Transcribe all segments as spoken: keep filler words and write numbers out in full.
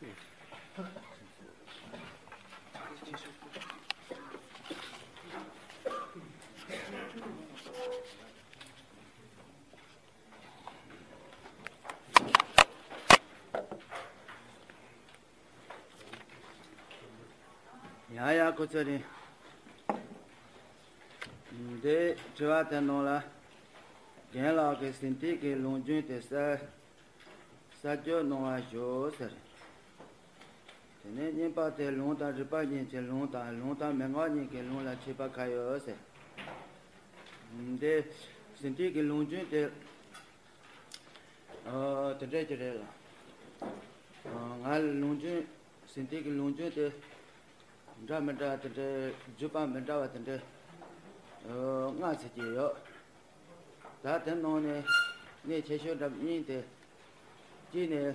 ཡ་ཡ། ཁོ་ཚོ་རེད། འདི་དྲི་བ་དེ་ནང་ལ། རྒན་ལགས་ཀྱིས་ཟིན་བྲིས་ཀྱི་ལུང་རྒྱུན་དེ་གསལ་གསལ་བརྗོད་གནང་བ་ཞུ་ཟེར། དེ་ནས་གཉིས་པ་དེ་ལུང་དང་རིགས་པ་གཉིས་ཀྱི་ལུང་དང་ལུང་དང་མན་ངག་གཉིས་ཀྱི་ལུང་ལ་ཁྱད་པར་ག་ཡོད་ཟེར། འདི་ཟིན་བྲིས་ཀྱི་ལུང་རྒྱུན་དེ། ཨ། དེ་འདྲས་ཀྱི་རེད་ལ། ཨ། ང་ལ་ལུང་རྒྱུན། ཟིན་བྲིས་ཀྱི་ལུང་རྒྱུན་དེ་འདྲ་མི་འདྲ། དེ་འདྲའི་བརྗོད་པ་མི་འདྲ་བ་དེ་འདྲའི། ཨ། ལྔ་ཙམ་ཅིག་ཡོད། ད་དེ་ནང་ནས་གནད་ཆེ་ཤོས་འདྲ་གཉིས་དེ། གཅིག་ནས།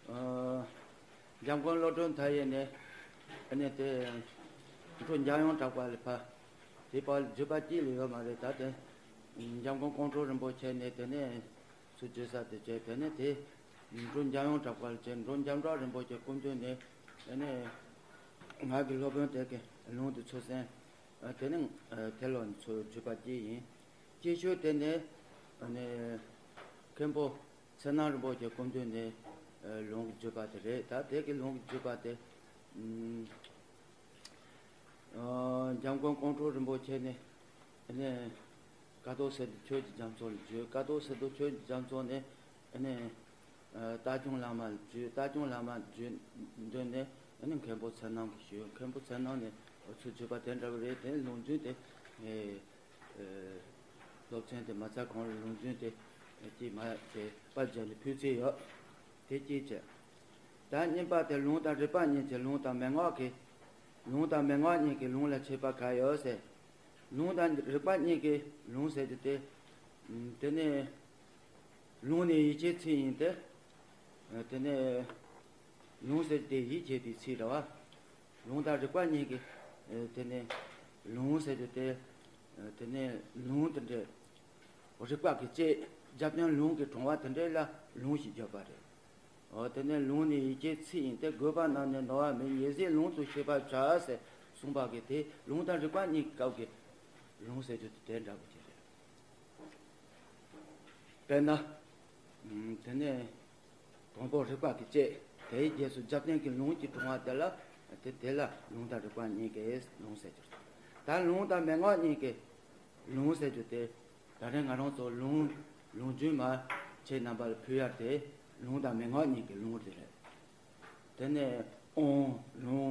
ཨ། འཇམ་མགོན་བློ་གྲོས་མཐའ་ཡས་ནས་ཨ་ནི་དེ་འབྲུག་འཇམ་དབྱངས་གྲགས་པ་ལ་ཕར། དེ་ཕར་བརྗོད་པ་གཅིག་ལས་ཡོད་མ་རེད། ད་དེ་འཇམ་མགོན་ཀོང་སྤྲུལ་རིན་པོ་ཆེ་ནས་དེ་ནས་ཚུར་བརྗོད་ས་དེ་བྱས། དེ་ནས་དེ་འབྲུག་འཇམ་དབྱངས་གྲགས་པ་ལ་བྱས། འབྲུག་འཇམ་གྲགས་རིན་པོ་ཆེ་སྐུ་མདུན་ནས་ཨ་ནི་ང་གི་སློབ་དཔོན་དེ་གི་ལུང་དེ་ཚུར་གསན། ཨ། དེ་ནས། ཨ། དེ་ལ་ཚུར་བརྗོད་པ་གཅིག་ཡིན། གཅིག་ཤོས་དེ་ནས་ཨ་ནི་མཁན་པོ་ཚེ་རྣམ་རིན་པོ་ཆེ་སྐུ་མདུན་ནས། ཨ། ལུང་གི་བརྗོད་པ་དེ་རེད། ད་དེ་གི་ལུང་གི་བརྗོད་པ་དེ། ཨ། འཇམ་མགོན་ཀོང་སྤྲུལ་རིན་པོ་ཆེ་ནས་ཨ་ནི་ཀཿཐོག་གསེར་མདོག་ཆོས་ཀྱི་རྒྱ་མཚོ་ལ་བརྗོད། ཀཿཐོག་གསེར་མདོག་ཆོས་ཀྱི་རྒྱ་མཚོ་ནས་ཨ་ནི། ཨ། རྟ་སྐྱོང་བླ་མ་ལ་བརྗོད། རྟ་སྐྱོང་བླ་མ་ལ་བརྗོད་འདོན་ནས་ཨ་ནི་མཁན་པོ་ཚེ་རྣམ་གྱིས་ཞུས། མཁན་པོ་ཚེ་རྣམ་ནས་ཚུར་བརྗོད་པ་དེ་འདྲ་བ་རེད། དེ་ནས་ལུང་རྒྱུན་དེ། ཨེ། ཨེ། སློབ་ཚན་དེ་མ་ཚར་གོང་ལ་ལུང་རྒྱུན་དེ་ཅིག་མ་དེ་པར་བརྒྱབ་ནས་ཕུལ་རྩིས་ཡོད། དེ་གཅིག་བྱས། ད་གཉིས་པ་དེ་ལུང་དང་རིགས་པ་གཉིས་ཀྱི་ལུང་དང་མན་ངག་གི། ལུང་དང་མན་ངག་གཉིས་ཀྱི་ལུང་ལ་ཁྱད་པར་ག་ཡོད་ཟེར། ལུང་དང་རིགས་པ་གཉིས་ཀྱི་ལུང་ཟེར་རྒྱུ་དེ། དེ་ནས་ལུང་ནི་ཡིད་ཆེས་ཚིག་ཡིན་ཏེ། དེ་ནས་ལུང་ཟེར་རྒྱུ་དེ་ཡིད་ཆེས་པའི་ཚིག་རེད་བ། ལུང་དང་རིགས་པ་གཉིས་ཀྱི། དེ་ནས་ལུང་ཟེར་རྒྱུ་དེ། དེ་ནས་ལུང་དེ་འདྲའི་རིགས་པ་གི་དཔྱད། རྒྱབ་རྟེན་ལུང་གིས་དྲངས་པ་དེ་འདྲ་ལ་ལུང་ཞེས་བརྗོད་པ་རེད། འོ། དེ་ནས་ལུང་ནི་ཡིད་ཆེས་ཚིག་ཡིན་ཏེ། དགོས་པ་རྣམས་ནི་ནོར་བ་མིན། ཉེར་སྲིད་ལུང་དུ་ཤེས་པར་བྱ་ཟེར་གསུངས་པ་གི་དེ་ལུང་དང་རིགས་པ་གཉིས་ཀྱི་སྐབས་ཀྱི་ལུང་ཟེར་རྒྱུ་དེ་དེ་འདྲ་བོ་ཅིག་རེད། དཔེར་ན། ཨམ། དེ་ནས་དང་པོ་རིགས་པ་གི་དཔྱད། དེའི་རྗེས་སུ་རྒྱབ་རྟེན་གྱི་ལུང་གིས་དྲངས་པ་དེ་ལ། དེ་དེ་ལ་ལུང་དང་རིགས་པ་གཉིས་ཀྱི་ལུང་ཟེར་རྒྱུ། ད་ལུང་དང་མན་ངག་གཉིས་ཀྱི་ལུང་ཟེར་རྒྱུ་དེ། ད་རེས་ང་རང་ཚོ་ལུང་། ལུང་རྒྱུན་མ་ཁྱེད་རྣམ་པ་ལ་ཕུལ་ཡ་དེ་ལུང་དང་མན་ངག་གཉིས་ཀྱི་ལུང་དེ་རེད། དེ་ནས་དབང་ལུང་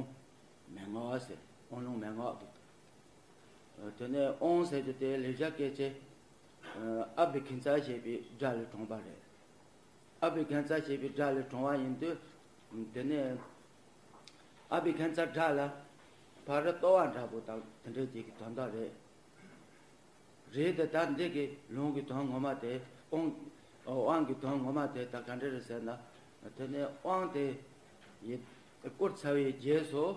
མན་ངག་ཟེར། དབང་ལུང་མན་ངག་གི། དེ་ནས་དབང་ཟེར་རྒྱུ་དེ་ལེགས་སྦྱར་སྐད་ཆའི། ཨ་བྷི་གྷན་ཙ་ཞེས་པའི་སྒྲ་ལས་དྲངས་པ་རེད། ཨ་བྷི་གྷན་ཙ་ཞེས་པའི་སྒྲ་ལས་དྲངས་པ་ཡིན་དུས། དེ་ནས་ཨ་བྷི་གྷན་ཙ་སྒྲ་ལ་ཕ་རི་ལྟོ་བ་འདྲ་པོ་དང་དེ་འདྲའི་ཅིག་གི་དོན་དག་རེད། རེད་དེ། ད་འདི་གི་ལུང་གི་དོན་ངོ་མ་དེ། དབང་། དབང་གི་དོན་ངོ་མ་དེ་ད་ག་འདྲ་རེད་ཟེར་ན། དེ་ནས་དབང་དེ་ཡི་བསྐུར་ཚར་བའི་རྗེས་སུ།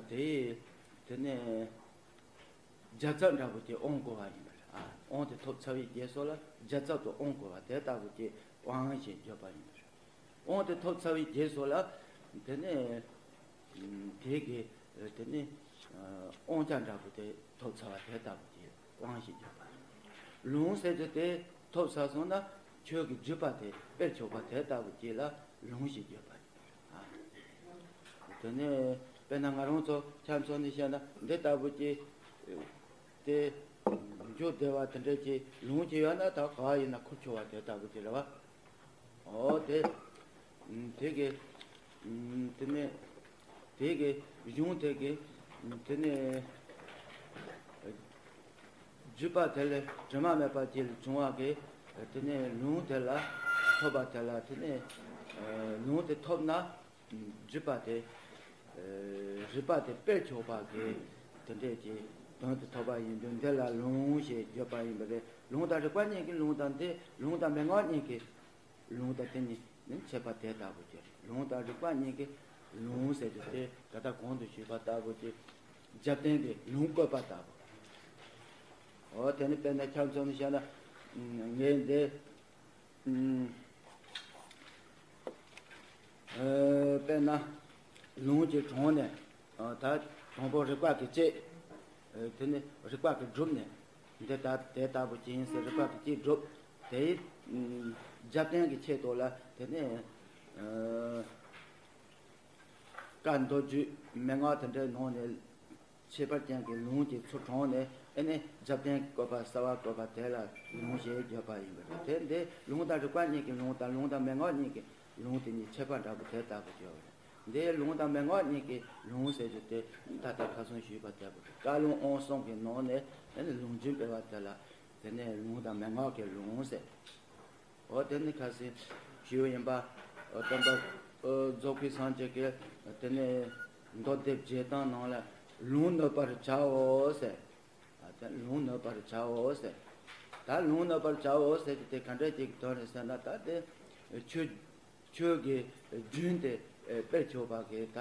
དེ་ཡི། དེ་ནས་བརྒྱ་རྩ་འདྲ་པོ་དེ་དབང་བསྐུར་བ་ཡིན་པ་རེད། ཨ། དབང་དེ་ཐོབ་ཚར་བའི་རྗེས་སུ་ལ་བརྒྱ་རྩ་དུ་དབང་བསྐུར་བ་དེ་ལྟ་བུ་དེ་དབང་ཞེས་བརྗོད་པ་ཡིན་པ་རེད། དབང་དེ་ཐོབ་ཚར་བའི་རྗེས་སུ་ལ། དེ་ནས་དེ་གི། དེ་ནས་དབང་ཆ་འདྲ་པོ་དེ་ཐོབ་ཚར་བ་དེ་ལྟ་བུ་ཅིག་དབང་ཞེས་བརྗོད་པ་རེད། ལུང་ཟེར་རྒྱུ་དེ་ཐོབ་ཚར་སོང་ན་ཆོས་ཀྱི་བརྒྱུད་པ་དེ་སྤེལ་ཆོག་པ་དེ་ལྟ་བུ་ཅིག་ལ་ལུང་ཞེས་བརྗོད་པ་རེད། ཨ། དེ་ནས་དཔེར་ན་ང་རང་ཚོ་ཆ་མཚོན་ནས་བཤད་ན་འདི་ལྟ་བུ་ཅིག་དེ་མཇུག་བསྡུ་བ་དེ་འདྲ་ཅིག་ལུང་ཅིག་ཡོད་ན། ད་ག་ཡིན་ན་ཁུར་ཆོག་པ་དེ་ལྟ་བུ་ཅིག་རེད་བ། འོ་དེ། དེ་གི། དེ་ནས་དེ་གི་གཞུང་དེ་གི། དེ་ནས་བརྒྱུད་པ་དེ་ལས་དྲི་མ་མེད་པ་ཅིག་ལས་བྱུང་བ་གི། དེ་ནས་ལུང་དེ་ལ་ཐོབ་པ་དེ་ལ། དེ་ནས་ལུང་དེ་ཐོབ་ན་བརྒྱུད་པ་དེ། རིགས་པ་དེ་སྤེལ་ཆོག་པ་གི་དེ་འདྲས་ཀྱི་དོན་དེ་ཐོབ་པ་ཡིན་དུས། འདི་ལ་ལུང་ཞེས་བརྗོད་པ་ཡིན་པ་རེད། ལུང་དང་རིགས་པ་གཉིས་ཀྱི་ལུང་དང་། དེ་ལུང་དང་མན་ངག་གཉིས་ཀྱི་ལུང་དང་དེ་གཉིས་ནི་ཁྱད་པར་དེ་ལྟ་བུ་ཅིག་རེད། ལུང་དང་རིགས་པ་གཉིས་ཀྱི་ལུང་ཟེར་རྒྱུ་དེ་ད་ལྟ་གོང་དུ་ཞུས་པ་ལྟ་བུ་ཅིག་རྒྱབ་རྟེན་གྱི་ལུང་བཀོད་པ་ལྟ་བུ། འོ། དེ་ནི་དཔེར་ན་ཆ་མཚོན་ནས་བཤད་ན། ངས་འདི། ཨ། ན་ལུང་གི་གྲོང་ནས་ད་དང་པོ་རིག་པ་གི་སྐྱེས། དེ་ནས་རིག་པ་གི་གྲུབ་ནས་འདི་ལྟ་དེ་ལྟ་བུ་ཅི་ཡིན་ཟེར་རིག་པ་གི་སྐྱེས་གྲུབ། དེའི་རྒྱབ་རྟེན་གྱི་ཆེད་དུ་ལ་དེ་ནས་བཀའ་མདོ་རྒྱུད་མན་ངག་དེ་འདྲའི་ནང་ནས། ཁྱད་པར་ཅན་གྱི་ལུང་གི་ཚུལ་དྲངས་ནས་ཨེ་ནས་རྒྱབ་རྟེན་གྱི་བཀོད་པ་གསལ་བར་བཀོད་པ་དེ་ལ་ལུང་ཞེས་བརྗོད་པ་ཡིན་པ་རེད། དེ་འདི་ལུང་དང་རིགས་པ་གཉིས་ཀྱི་ལུང་དང་ལུང་དང་མན་ངག་གཉིས་ཀྱི་ལུང་དེ་གཉིས་ཁྱད་པར་འདྲ་པོ་དེ་ལྟ་བུ་བརྗོད་པ་རེད། འདི་ལུང་དང་མན་ངག་གཉིས་ཀྱི་ལུང་ཟེར་རྒྱུ་དེ་ད་ལྟ་ཁ་སང་ཞུས་པ་ལྟ་བུ་རེད། བཀའ་ལུང་ཨང་གསུམ་གྱི་ནང་ནས་ཨེ་ནས་ལུང་རྒྱུན་སྤེལ་བ་དེ་ལ་དེ་ནས་ལུང་དང་མན་ངག་གི་ལུང་ཟེར། འོ་དེ་ནི་ཁ་སང་ཞུས་ཡིན་པ། འོ་སྟོན་པ་རྫོགས་པའི་སངས་རྒྱས་ཀྱིས་དེ་ནས་མདོ་སྡེ་བརྒྱད་དང་ནང་ལ་ལུང་གནོད་པར་བྱའོ་ཟེར། དེ་ལུང་གནོད་པར་བྱའོ་ཟེར། ད་ལུང་གནོད་པར་བྱའོ་ཟེར་གྱི་དེ་ག་འདྲ་ཅིག་དོན་རེད་ཟེར་ན། ད་དེ་ཆོས་ཆོས་ཀྱི་རྒྱུན་དེ་སྤེལ་ཆོག་པ་གི་ད།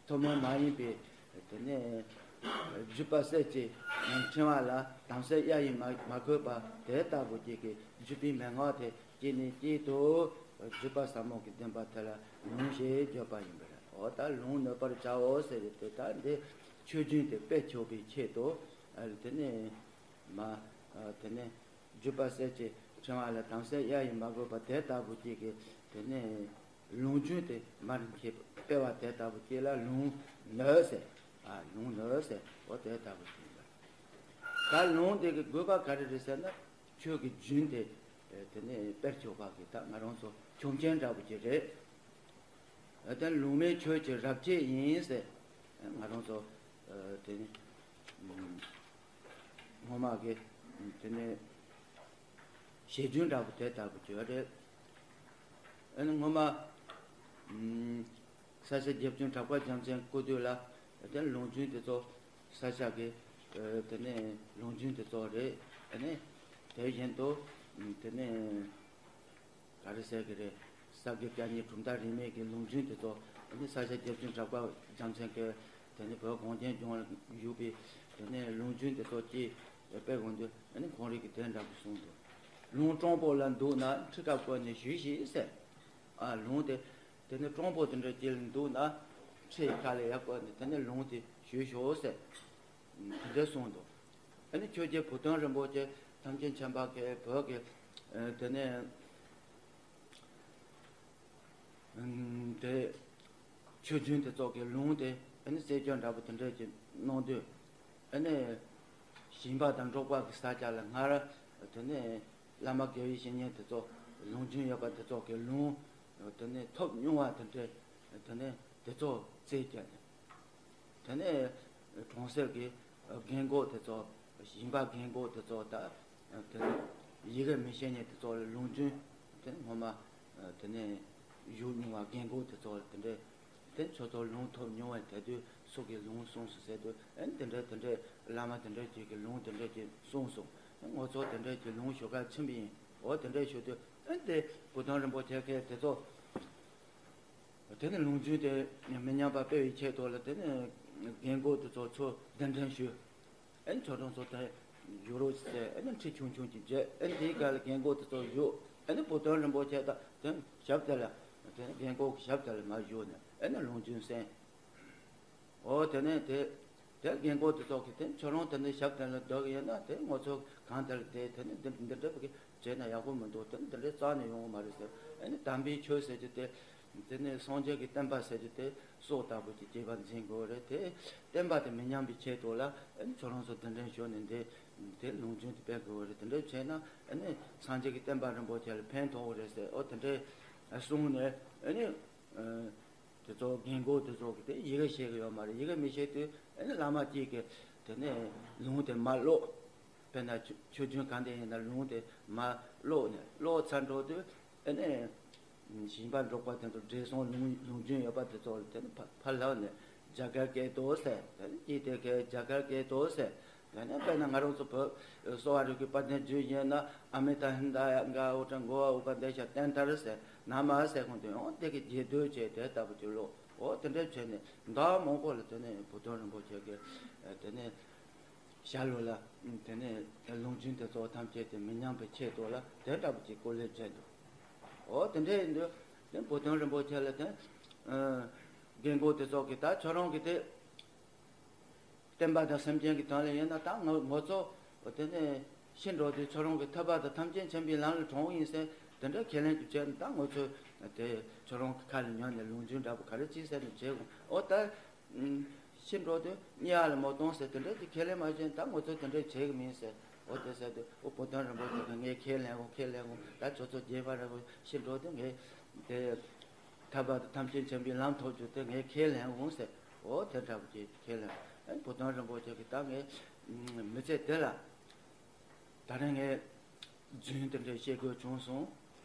ཐུན་མོང་མ་ཡིན་པའི་དེ་ནས་བརྒྱུད་པ་གསལ་བྱེད་ཕྲེང་བ་ལ་དམ་ཚིག་གཡའ་ཡིས་མ་མ་གོས་པ་དེ་ལྟ་བུ་ཅིག་གི་བརྒྱུད་པའི་མན་ངག་དེ་སྐྱེས་ནས་སྐྱེས་དུ་བརྒྱུད་པ་ཟབ་མོ་གི་བདེན་པ་དེ་ལ་ལུང་ཞེས་བརྗོད་པ་ཡིན་པ་རེད། འོ་ད་ལུང་གནོད་པར་བྱའོ་ཟེར་བའི་དེ་ད་འདི་ཆོས་རྒྱུན་དེ་སྤེལ་ཆོག་པའི་ཆེད་དུ་དེ་ནས་མ་དེ་ནས། བརྒྱུད་པ་གསལ་བྱེད་ཕྲེང་བ་ལ་དམ་ཚིག་གཡའ་ཡིས་མ་གོས་པ་དེ་ལྟ་བུ་ཅིག་གི་དེ་ནས་ལུང་རྒྱུན་དེ་མར་མཁྱེན་སྤེལ་བ་དེ་ལྟ་བུ་ཅིག་ལ་ལུང་གནོད་ཟེར། ཨ་ལུང་གནོད་ཟེར། འོ་དེ་ལྟ་བུ་ཅིག་ལ། ད་ལུང་དེ་གི་དགོས་པ་ག་རེ་རེད་ཟེར་ན། ཆོས་ཀྱི་རྒྱུན་དེ་དེ་ནས་སྤེལ་ཆོག་པ་གི་ད་ང་རང་ཚོ་ཆོག་མཆན་འདྲ་བོ་ཅིག་རེད། དེ་ལུང་མེད་ཆོས་ཀྱི་རབ་བྱེད་ཡིན་ཟེར། ང་རང་ཚོ་དེ་ནི་སྔོན་མ་གི་དེ་ནི་བཤད་རྒྱུན་འདྲ་པོ་དེ་ལྟ་བུ་བརྗོད་རེད། ཨ་ནི་སྔོན་མ་ས་སྐྱ་རྒྱལ་བཙུན་གྲགས་པ་རྒྱལ་མཚན་སྐུ་དུས་ལ་དེ་ལུང་རྒྱུན་དེ་ཚོ་ས་སྐྱ་གི་དེ་ནི་ལུང་རྒྱུན་དེ་ཚོ་རེད། ཨ་ནི་དེ་བཞིན་དུ་དེ་ནི། ག་རེ་ཟེར་གི་རེད། ས་དགེ་བཅུ་གཉིས་གྲུབ་མཐའ་རིས་མེད་ཀྱི་ལུང་རྒྱུན་དེ་ཚོ་ནི་ས་སྐྱ་རྒྱལ་བཙུན་གྲགས་པ་རྒྱལ་མཚན་གྱིས་དེ་ནི་བོད་གངས་ཅན་ལྗོངས་ལ་བཞུགས་པའི་དེ་ནི་ལུང་རྒྱུན་དེ་ཚོ་ཅིག་དཔེ་དགོངས་དུས་ནི་ཁོང་རིགས་ཀྱི་དེ་འདྲ་པོ་གསུངས་འདུག་ལུང་སྤྲང་པོ་ལ་འདུག་ན་ཁྲི་ཁར་བཀོད་ནས་ཞུས་ཤིག་ཟེར། ཨ་ལུང་དེ་དེ་ནི་སྤྲང་པོ་དེ་འདྲ་ཅིག་ལ་འདུག་ན་ཁྲི་ཁ་ལ་ཡར་བཀོད་ནས་དེ་ནི་ལུང་དེ་ཞུས་ཤོག་ཟེར། དེ་འདྲ་གསུངས་འདུག་ཨ་ནི་ཆོས་རྗེ་བུ་སྟོན་རིན་པོ་ཆེ་ཐམས་ཅད་མཁྱེན་པ་གི་བོད་ཀྱི་དེ་ནས་དེ་ཆོས་རྒྱུན་དེ་ཚོ་གི་ལུང་དེ་ཨ་ནི་གསལ་བརྗོད་འདྲ་པོ་དེ་འདྲ་ཅིག་གནང་དུས། ཨ་ནི་ཞིང་པ་དང་འབྲོག་པ་གི་ས་ཆ་ལ་སྔར་དེ་ནས་བླ་མ་དགེ་བའི་བཤེས་གཉེན་དེ་ཚོ་ལུང་རྒྱུན་ཡོད་པ་དེ་ཚོ་གི་ལུང་དེ་ནས་ཐོབ་མྱོང་བ་དེ་འདྲ་དེ་ནས་དེ་ཚོ་རྩད་བཅད་ནས། དེ་ནས་གྲོང་གསེབ་ཀྱི་རྒན་གོག་དེ་ཚོ་ཞིང་པ་རྒན་གོག་དེ་ཚོ་ད་དེ་ནས་ཡི་གེ་མི་ཤེས་མཁན་དེ་ཚོ་ལ་ལུང་རྒྱུན་དེ་སྔོན་མ་དེ་ནས་ཞུས་མྱོང་བ་རྒན་གོག་དེ་ཚོ་ལ་དེ་འདྲས་དེ་ཁྱོད་ཚོ་ལུང་ཐོབ་མྱོང་བ་དེ་དུས་སུ་གི་ལུང་གསུངས་སོ་ཟེར་དུས་ཨེ་དེ་འདྲས་དེ་འདྲས་བླ་མ་དེ་འདྲས་ཅིག་གི་ལུང་དེ་འདྲས་ཅིག་གསུངས་སོང་། ཨེ་ང་ཚོ་དེ་འདྲས་ཀྱི་ལུང་ཞུ་གར་ཕྱིན་པ་ཡིན། འོ་དེ་འདྲས་ཞུ་དུས་ཨེ་དེ་བུ་སྟོན་རིན་པོ་ཆེ་གིས་དེ་ཚོ། དེ་ནས་ལུང་རྒྱུན་དེ་མི་ཉམས་པ་སྤེལ་བའི་ཆེད་དུ་ལ་དེ་ནས་རྒན་གོག་དེ་ཚོ་ཚུར་གདན་འདྲེན་ཞུས། ཨེ་ཁྱོད་རང་ཚོ་དེ་བཞུགས་རོགས་ཟེར། ཨེ་ཁྲི་ཆུང་ཆུང་ཅིག་བརྒྱབ། ཨེ་དེའི་སྒང་ལ་རྒན་གོག་དེ་ཚོ་བཞུགས། ཨེ་བུ་སྟོན་རིན་པོ་ཆེ་དང་དེ་ཞབས་དེ་ལ་དེ་རྒན་གོག་གི་ཞབས་དེ་ལ་མར་བཞུགས་ནས་ཨེ་ལུང་རྒྱུན་གསན། འོ་དེ་ནས་དེ་དེ་རྒན་གོག་དེ་ཚོ་གིས་དེ་ཁྱོད་རང་དེ་འདྲའི་ཞབས་དེ་ལ་སྡོད་ཀྱི་ཡོད་ན་དེ་ང་ཚོ་གང་དེ་ལ་བསྡད། དེ་ནས་འདི་འདི་འདྲ་བྱས་ན་ཡག་པོ་མི་འདུག་དེ་ནས་འདི་འདྲའི་རྩ་ནས་ཡོང་གི་མ་རེད་ཟེར། ཨེ་ནི་དམ་པའི་ཆོས་ཟེར་རྒྱུ་དེ་དེ་ནས་སངས་རྒྱས་ཀྱི་བསྟན་པ་ཟེར་རྒྱུ་དེ་སྲོག་ལྟ་བུ་ཅིག་གཅེས་པར་འཛིན་དགོས་རེད། དེ་བསྟན་པ་དེ་མི་ཉམས་པའི་ཆེད་དུ་ལ་ཨེ་ནི་ཁྱོད་རང་ཚོ་གདན་འདྲེན་ཞུས་ནས་འདི་དེ་ལུང་རྒྱུན་དེ་སྤེལ་དགོས་རེད། དེ་འདྲ་བྱས་ན་ཨེ་ནི་སངས་རྒྱས་ཀྱི་བསྟན་པ་རིན་པོ་ཆེ་ལ་ཕན་ཐོགས་རེད་ཟེར། འོ་དེ་འདྲའི་གསུངས་ནས་ཨེ་ནི། དེ་ཚོ་རྒན་གོག་དེ་ཚོ་གིས་དེ་ཡི་གེ་ཤེས་ཀྱི་ཡོད་མ་རེད། ཡི་གེ་མི་ཤེས་དུས་ཨེ་ནི་བླ་མ་གཅིག་གིས་དེ་ནས་ལུང་དེ་མར་ཀློག་དཔེར་ན་ཆོས་ཆོས་རྒྱུན་གང་དེ་ཡིན་ན་ལུང་དེ་མར་ཀློག་ནས་ཀློག་ཚར་འགྲོ་དུས་ཨེ་ནི་ཞིང་པ་འབྲོག་པ་དེ་ཚོ་བགྲེས་སོང་ལུང་ལུང་རྒྱུན་ཡོད་པ་དེ་ཚོ་ལ་དེ་ནི་ཕར་ཕར་ལབ་ནས་རྒྱ་གར་སྐད་དུ་ཟེར། དེ་ནི་གཅིག་དེ་གས་རྒྱ་གར་སྐད་དུ་ཟེར། དེ་ནས་དཔེར་ན་ང་རང་ཚོ་བོད་གསོ་བ་རིག་པའི་དཔལ་ལྡན་རྒྱུད་བཞིན་ན་ཨ་མི་ཏ་ཧིན་ད་ཡ་ག་ཨུ་ཏྲ་གོ་བ་ཨུ་པ་དེ་ཤ་ཏན་ཏར་ཟེར་ན་མ་ཟེར་ཁོང་དུ་ཡང་དེ་གི་རྗེས་ཟློས་བྱས་དེ་ལྟ་བུ་དུ་ལོ། འོ་དེ་འདྲ་བྱས་ནས་ཟླ་མང་པོ་ལ་དེ་ནས་བུ་སྟོན་རིན་པོ་ཆེ་གིས་དེ་ནས་ཞྭ་ལུ་ལ་དེ་ནས་ལུང་རྒྱུན་དེ་ཚོ་ཐམས་ཅད་དེ་མི་ཉམས་པའི་ཆེད་དུ་ལ་དེ་ལྟ་བུ་ཅིག་སྐུ་ལས་མཛད་འདུག་འོ་དེ་འདྲ་ཡིན་དུས་དེ་བུ་སྟོན་རིན་པོ་ཆེ་ལ་དེ། རྒན་རྒོན་དེ་ཚོ་གི་ད་ཁྱོད་རང་གི་དེ། བསྟན་པ་དང་སེམས་ཅན་གྱི་དོན་ལ་ཡིན་ན་ད་ང་ང་ཚོ་དེ་ནས་ཤི་འགྲོ་དུས་ཁྱོད་རང་གི་ཐར་པ་དང་ཐམས་ཅད་མཁྱེན་པའི་ལམ་ལ་དྲངས་ཡིན་ཟེར་དེ་འདྲ་ཁས་ལེན་གྱི་བྱས་ན་ད་ང་ཚོས་དེ་ཁྱོད་རང་གི་ཁ་ལ་ཉན་ནས་ལོ་རྒྱུས་འདྲ་པོ་ག་རེ་ཅིག་ཟེར་ནས་བྱས་དགོས་ཨོ་ད། ཤི་འགྲོ་དུས་གཉིད་ཡག་ལ་མོ་གཏོང་ཟེར་དེ་འདྲ་ཅིག་ཁས་ལེན་མ་བྱས་ན་ད་ང་ཚོས་དེ་འདྲ་བྱེད་གི་མིན་ཟེར་ཨོ་དེ་ཟེར་དུས་ཨོ་བུ་སྟོན་རིན་པོ་ཆེ་གིས་ངས་ཁས་ལེན་འོང་ཁས་ལེན་འོང་ད་ཁྱོད་ཚོ་རྒྱས་པ་རེད་པོ་ཤི་འགྲོ་དུས་ངས་དེ། ཐར་པ་དང་ཐམས་ཅད་མཁྱེན་པའི་ལམ་ཐོབ་རྒྱུ་དེ་ངས་ཁས་ལེན་འོང་ཟེར། འོ་དེ་འདྲ་པོ་ཅིག་ཁས་ལེན། ཨེ་བུ་སྟོན་རིན་པོ་ཆེ་གིས་ད་ངས་མི་ཚེ་འདི་ལ་ད་རེས་ངས་རྫུན་དེ་འདྲ་བཤད་དགོས་བྱུང་སོང་།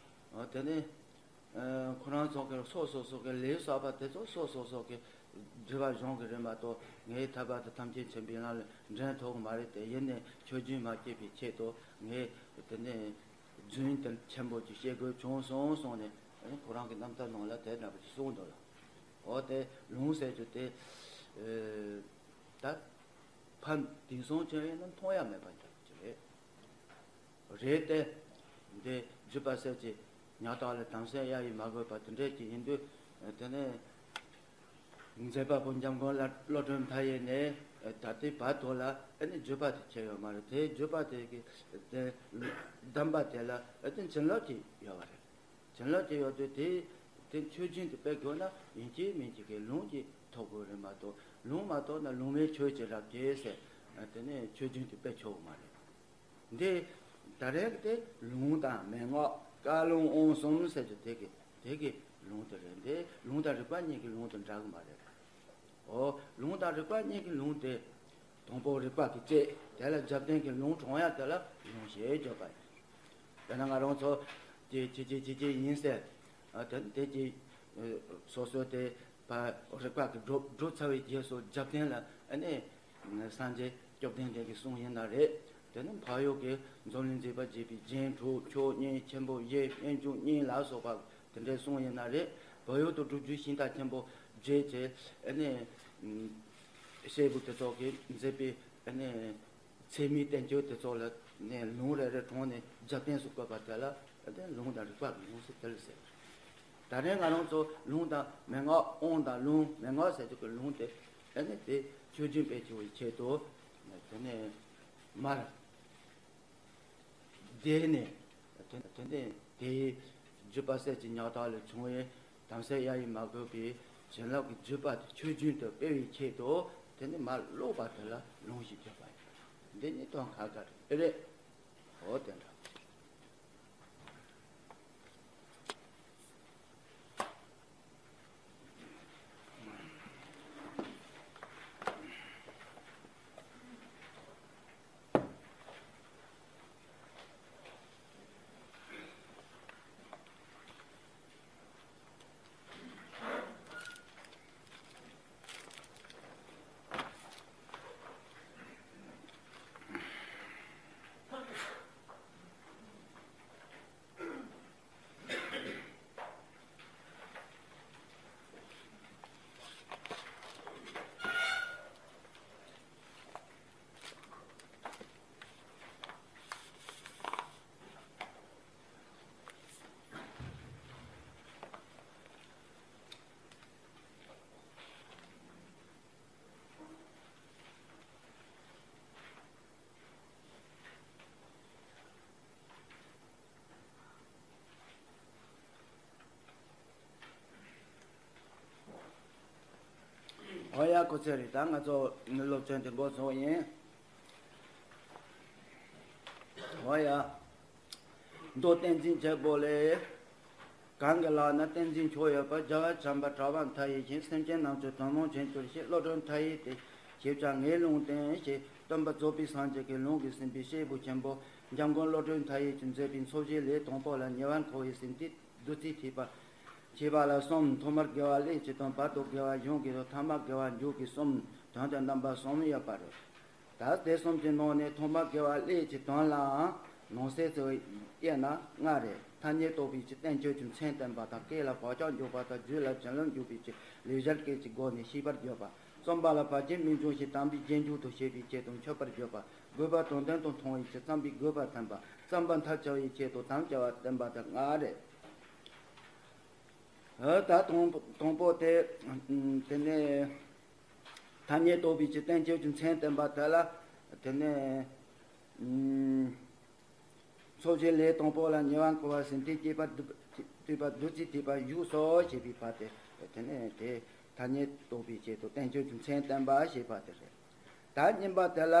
འོ་དེ་ནས་ཁོ་རང་ཚོ་གི་སོ་སོ་སོ་གི་ལས་བསགས་པ་དེ་ཚོ་སོ་སོ་སོ་གི་སྒྲིབ་པ་སྦྱོང་གི་རེད་མ་གཏོགས་ངས་ཐར་པ་དང་ཐམས་ཅད་མཁྱེན་པའི་ལམ་ལ་འདྲེན་ཐུབ་ཀྱི་མ་རེད་དེ་ཡིན་ནའི་ཆོས་རྒྱུན་མ་སྐྱེས་པའི་ཆེད་དུ་ངས་དེ་ནས། རྫུན་དེ་ཆེན་པོ་ཅིག་བཤད་དགོས་བྱུང་སོང་གསུངས་ནས་ཁོ་རང་གི་རྣམ་ཐར་ནང་ལ་དེ་འདྲ་པོ་ཅིག་གསུངས་འདུག་ལ། འོ་དེ་ལུང་ཟེར་རྒྱུ་དེ་ད་ཕ་དེང་སང་ཅན་ཡིན་ན་མཐོང་ཡ་མེད་པ་འདྲ་པོ་ཅིག་རེད། རེད་དེ། འདི་བརྒྱུད་པ་ཟེར་གྱི་ཉག་ཐག་ལ་དམ་སེལ་གཡའ་ཡིས་མ་གོས་པ་དེ་འདྲས་ཀྱི་ཡིན་དུས་དེ་ནས། མཛད་པ་པོ་འཇམ་མགོན་བློ་གྲོས་མཐའ་ཡས་ནས་ད་ལྟའི་བར་དུ་ལ་ཨ་ནི་བརྒྱུད་པ་དེ་ཁྱེར་ཡོད་མ་རེད། དེའི་བརྒྱུད་པ་དེ་གི་དེ་གདམས་པ་དེ་ལ་ཨ་ནི་བྱིན་རླབས་ཀྱི་ཡོད་པ་རེད། བྱིན་རླབས་ཀྱི་ཡོད་དུས་དེ་དེ་ཆོས་རྒྱུན་དུ་སྤེལ་དགོས་ན་ཡིན་གཅིག་མིན་གཅིག་གི་ལུང་གིས་ཐོབ་དགོས་རེད་མ་གཏོགས་ལུང་མ་ཐོབ་ན་ལུང་མེད་ཆོས་ཀྱི་རབ་ཀྱི་ཟེར་དེ་ནས་ཆོས་རྒྱུན་དུ་སྤེལ་ཆོག་གི་མ་རེད། འདི་ད་རེས་དེ་ལུང་དང་མན་ངག་བཀའ་ལུང་དབང་གསུམ་ཟེར་རྒྱུ་དེ་གི་དེ་གི་ལུང་དེ་རེད། འདི་ལུང་དང་རིགས་པ་གཉིས་ཀྱི་ལུང་དེ་འདྲ་གི་མ་རེད། འོ་ལུང་དང་རིགས་པ་གཉིས་ཀྱི་ལུང་དེ་དང་པོ་རིགས་པ་གི་གཅེས་དེ་ལ་རྒྱབ་རྟེན་གྱི་ལུང་དྲངས་ཡ་དེ་ལ་ལུང་ཞེས་བརྗོད་པ་ཡིན། དེ་ན་ང་རང་ཚོ་དེ་ཅི་ཅི་ཅི་ཅི་ཡིན་ཟེར་དེ་དེ་ཅི་སོ་སོ་དེ། པ། རིགས་པ་གི་སྒྲུབ་སྒྲུབ་ཚར་བའི་རྗེས་སུ་རྒྱབ་རྟེན་ལ་ཨ་ནི། སངས་རྒྱས་བཅོམ་ལྡན་འདས་ཀྱི་གསུང་ཡིན་ན་རེད། དེ་ནི་འཕགས་ཡུལ་གྱི་འཛམ་གླིང་མཛེས་པར་བརྗིད་པའི་རྒྱན་དྲུག་མཆོག་གཉིས་ཆེན་པོ་བཞི་སྙན་བརྒྱུད་གཉིས་ལ་སོགས་པ་དེ་འདྲའི་གསུང་ཡིན་ན་རེད། བོད་ཡུལ་དུ་སྒྲུབ་བརྒྱུད་ཤིང་རྟ་ཆེན་པོ་བརྒྱད་ཀྱི་ཨ་ནི། སྐྱེས་བུ་དེ་ཚོ་གིས་མཛད་པའི་ཨ་ནི། ཚད་མའི་བསྟན་བཅོས་དེ་ཚོ་ལ་ནས་ལུང་རེ་རེ་དྲངས་ནས་རྒྱབ་རྟེན་སུ་བཀོད་པ་དེ་ལ་ཨ་ནི་ལུང་དང་རིགས་པ་གི་ལུང་ཟེར་དེ་ལ་ཟེར། ད་རེས་ང་རང་ཚོ་ལུང་དང་མན་ངག་དབང་དང་ལུང་མན་ངག་ཟེར་རྒྱུ་གི་ལུང་དེ་ཨ་ནི་དེ་ཆོས་རྒྱུན་སྤེལ་ཆོག་པའི་ཆེད་དུ་དེ་ནས་མར་བསྡད་ནས་དེ་དེ་ནས་དེའི་བརྒྱུད་པ་ཟེར་གྱི་ཉག་ཐག་ལས་བྱུང་བའི་དམ་སེལ་གཡའ་ཡིས་མ་གོས་པའི་བྱིན་རླབས་ཀྱི་བརྒྱུད་པ་དེ་ཆོས་རྒྱུན་དུ་སྤེལ་བའི་ཆེད་དུ་དེ་ནས་མར་ཀློག་པ་དེ་ལ་ལུང་ཞེས་བརྗོད་པ་ཡིན། འདི་ནི་དོན་ཁ་ཁ་རེད། འོ་དེ་འདྲ། འོ་ཡ་སྐུ་ཚེ་རིང་། ད་ང་ཚོ་སློབ་ཚན་དེ་འགོ་ཚུགས་ཡིན། འོ་ཡ། མདོ་བསྟན་འཛིན་རྒྱལ་པོ་ལས། གང་གི་ལག་ན་བསྟན་འཛིན་མཆོག་ཡོད་པ། རྒྱལ་བ་བྱམས་པ་གྲགས་པ་མཐའ་ཡས་ཤིང་། སེམས་ཅན་རྣམས་ཀྱི་དོན་སློང་ཆེན་གྱུར་ཅིག། བློ་གྲོས་མཐའ་ཡས་ཏེ། ཞེས་བྱ་ངེས་ལུང་བསྟན་ཞེས་སྟོན་པ་རྫོགས་པའི་སངས་རྒྱས་ཀྱི་ལུང་གིས་ཟིན་པའི་སྐྱེས་བུ་ཆེན་པོ་འཇམ་མགོན་བློ་གྲོས་མཐའ་ཡས་ཀྱིས་མཛད་པའི་འཚོ་བྱེད་ལས་དང་པོ་ལ་ཉེ་བར་མཁོ་བའི་ཟིན་ཏིག་བདུད་རྩི་ཐེག་པ་ཞེས་པ་ལ་གསུམ། ཐོག་མར་དགེ་བ་ཀླད་ཀྱི་དོན། བར་དུ་དགེ་བ་གཞུང་གི་དོན། ཐ་མ་དགེ་བ་མཇུག་གི་གསུམ། དོན་དང་རྣམ་པ་གསུམ་ཡོད་པ་རེད། ད་དེ་གསུམ་གྱི་ནང་ནས་ཐོག་མར་དགེ་བ་ཀླད་ཀྱི་དོན་ལའང་ནང་གསེས་སུ་དབྱེ་ན་ལྔ་རེད། ཐ་སྙད་རྟོགས་པའི་ཕྱིར་བསྟན་བཅོས་ཀྱི་མཚན་བསྟན་པ་དང་། སྐད་ལ་བག་ཆགས་འཇུག་པ་དང་། རྒྱུད་ལ་བྱིན་རླབས་འཇུག་པའི་ཕྱིར་ལེགས་སྦྱར་སྐད་ཀྱི་སྒོ་ནས་ཤེས་པར་བརྗོད་པ། བརྩམ་པ་ལ་བར་ཆད་མི་འབྱུང་ཞིང་དམ་པའི་རྗེས་འཇུག་ཏུ་བྱེད་པའི་ཆེད་དུ་མཆོད་པར་བརྗོད་པ། དགོས་པ་དོན་ལྡན་དུ་མཐོང་བའི་ཕྱིར་བརྩམ་པའི་དགོས་པ་བསྟན་པ། བརྩམ་པ་མཐར་བྱ་བའི་ཆེད་དུ་དམ་བཅའ་བ་བསྟན་པ་དེ་ལྔ་རེད། ཨ་ད་དང་དང་པོ་དེ་དེ་ནས་ཐ་སྙད་རྟོགས་པའི་ཕྱིར་བསྟན་བཅོས་ཀྱི་མཚན་བསྟན་པ་དེ་ལ་དེ་ནས། ཚོགས་ཆེན་ལས་དང་པོ་ལ་ཉེ་བར་འཁོར་བ་ཟིན་ཏེ་སྐྱེས་པ་བསྡུ་བསྡུས་པ་བདུད་རྩིའི་ཐེག་པ་བཞུགས་སོ་ཞེས་པའི་བར་དེ། དེ་ནས་དེ་ཐ་སྙད་རྟོགས་པའི་ཆེད་དུ་བསྟན་བཅོས་ཀྱི་མཚན་བསྟན་པ་ཞེས་པ་དེ་རེད། ད་གཉིས་པ་དེ་ལ།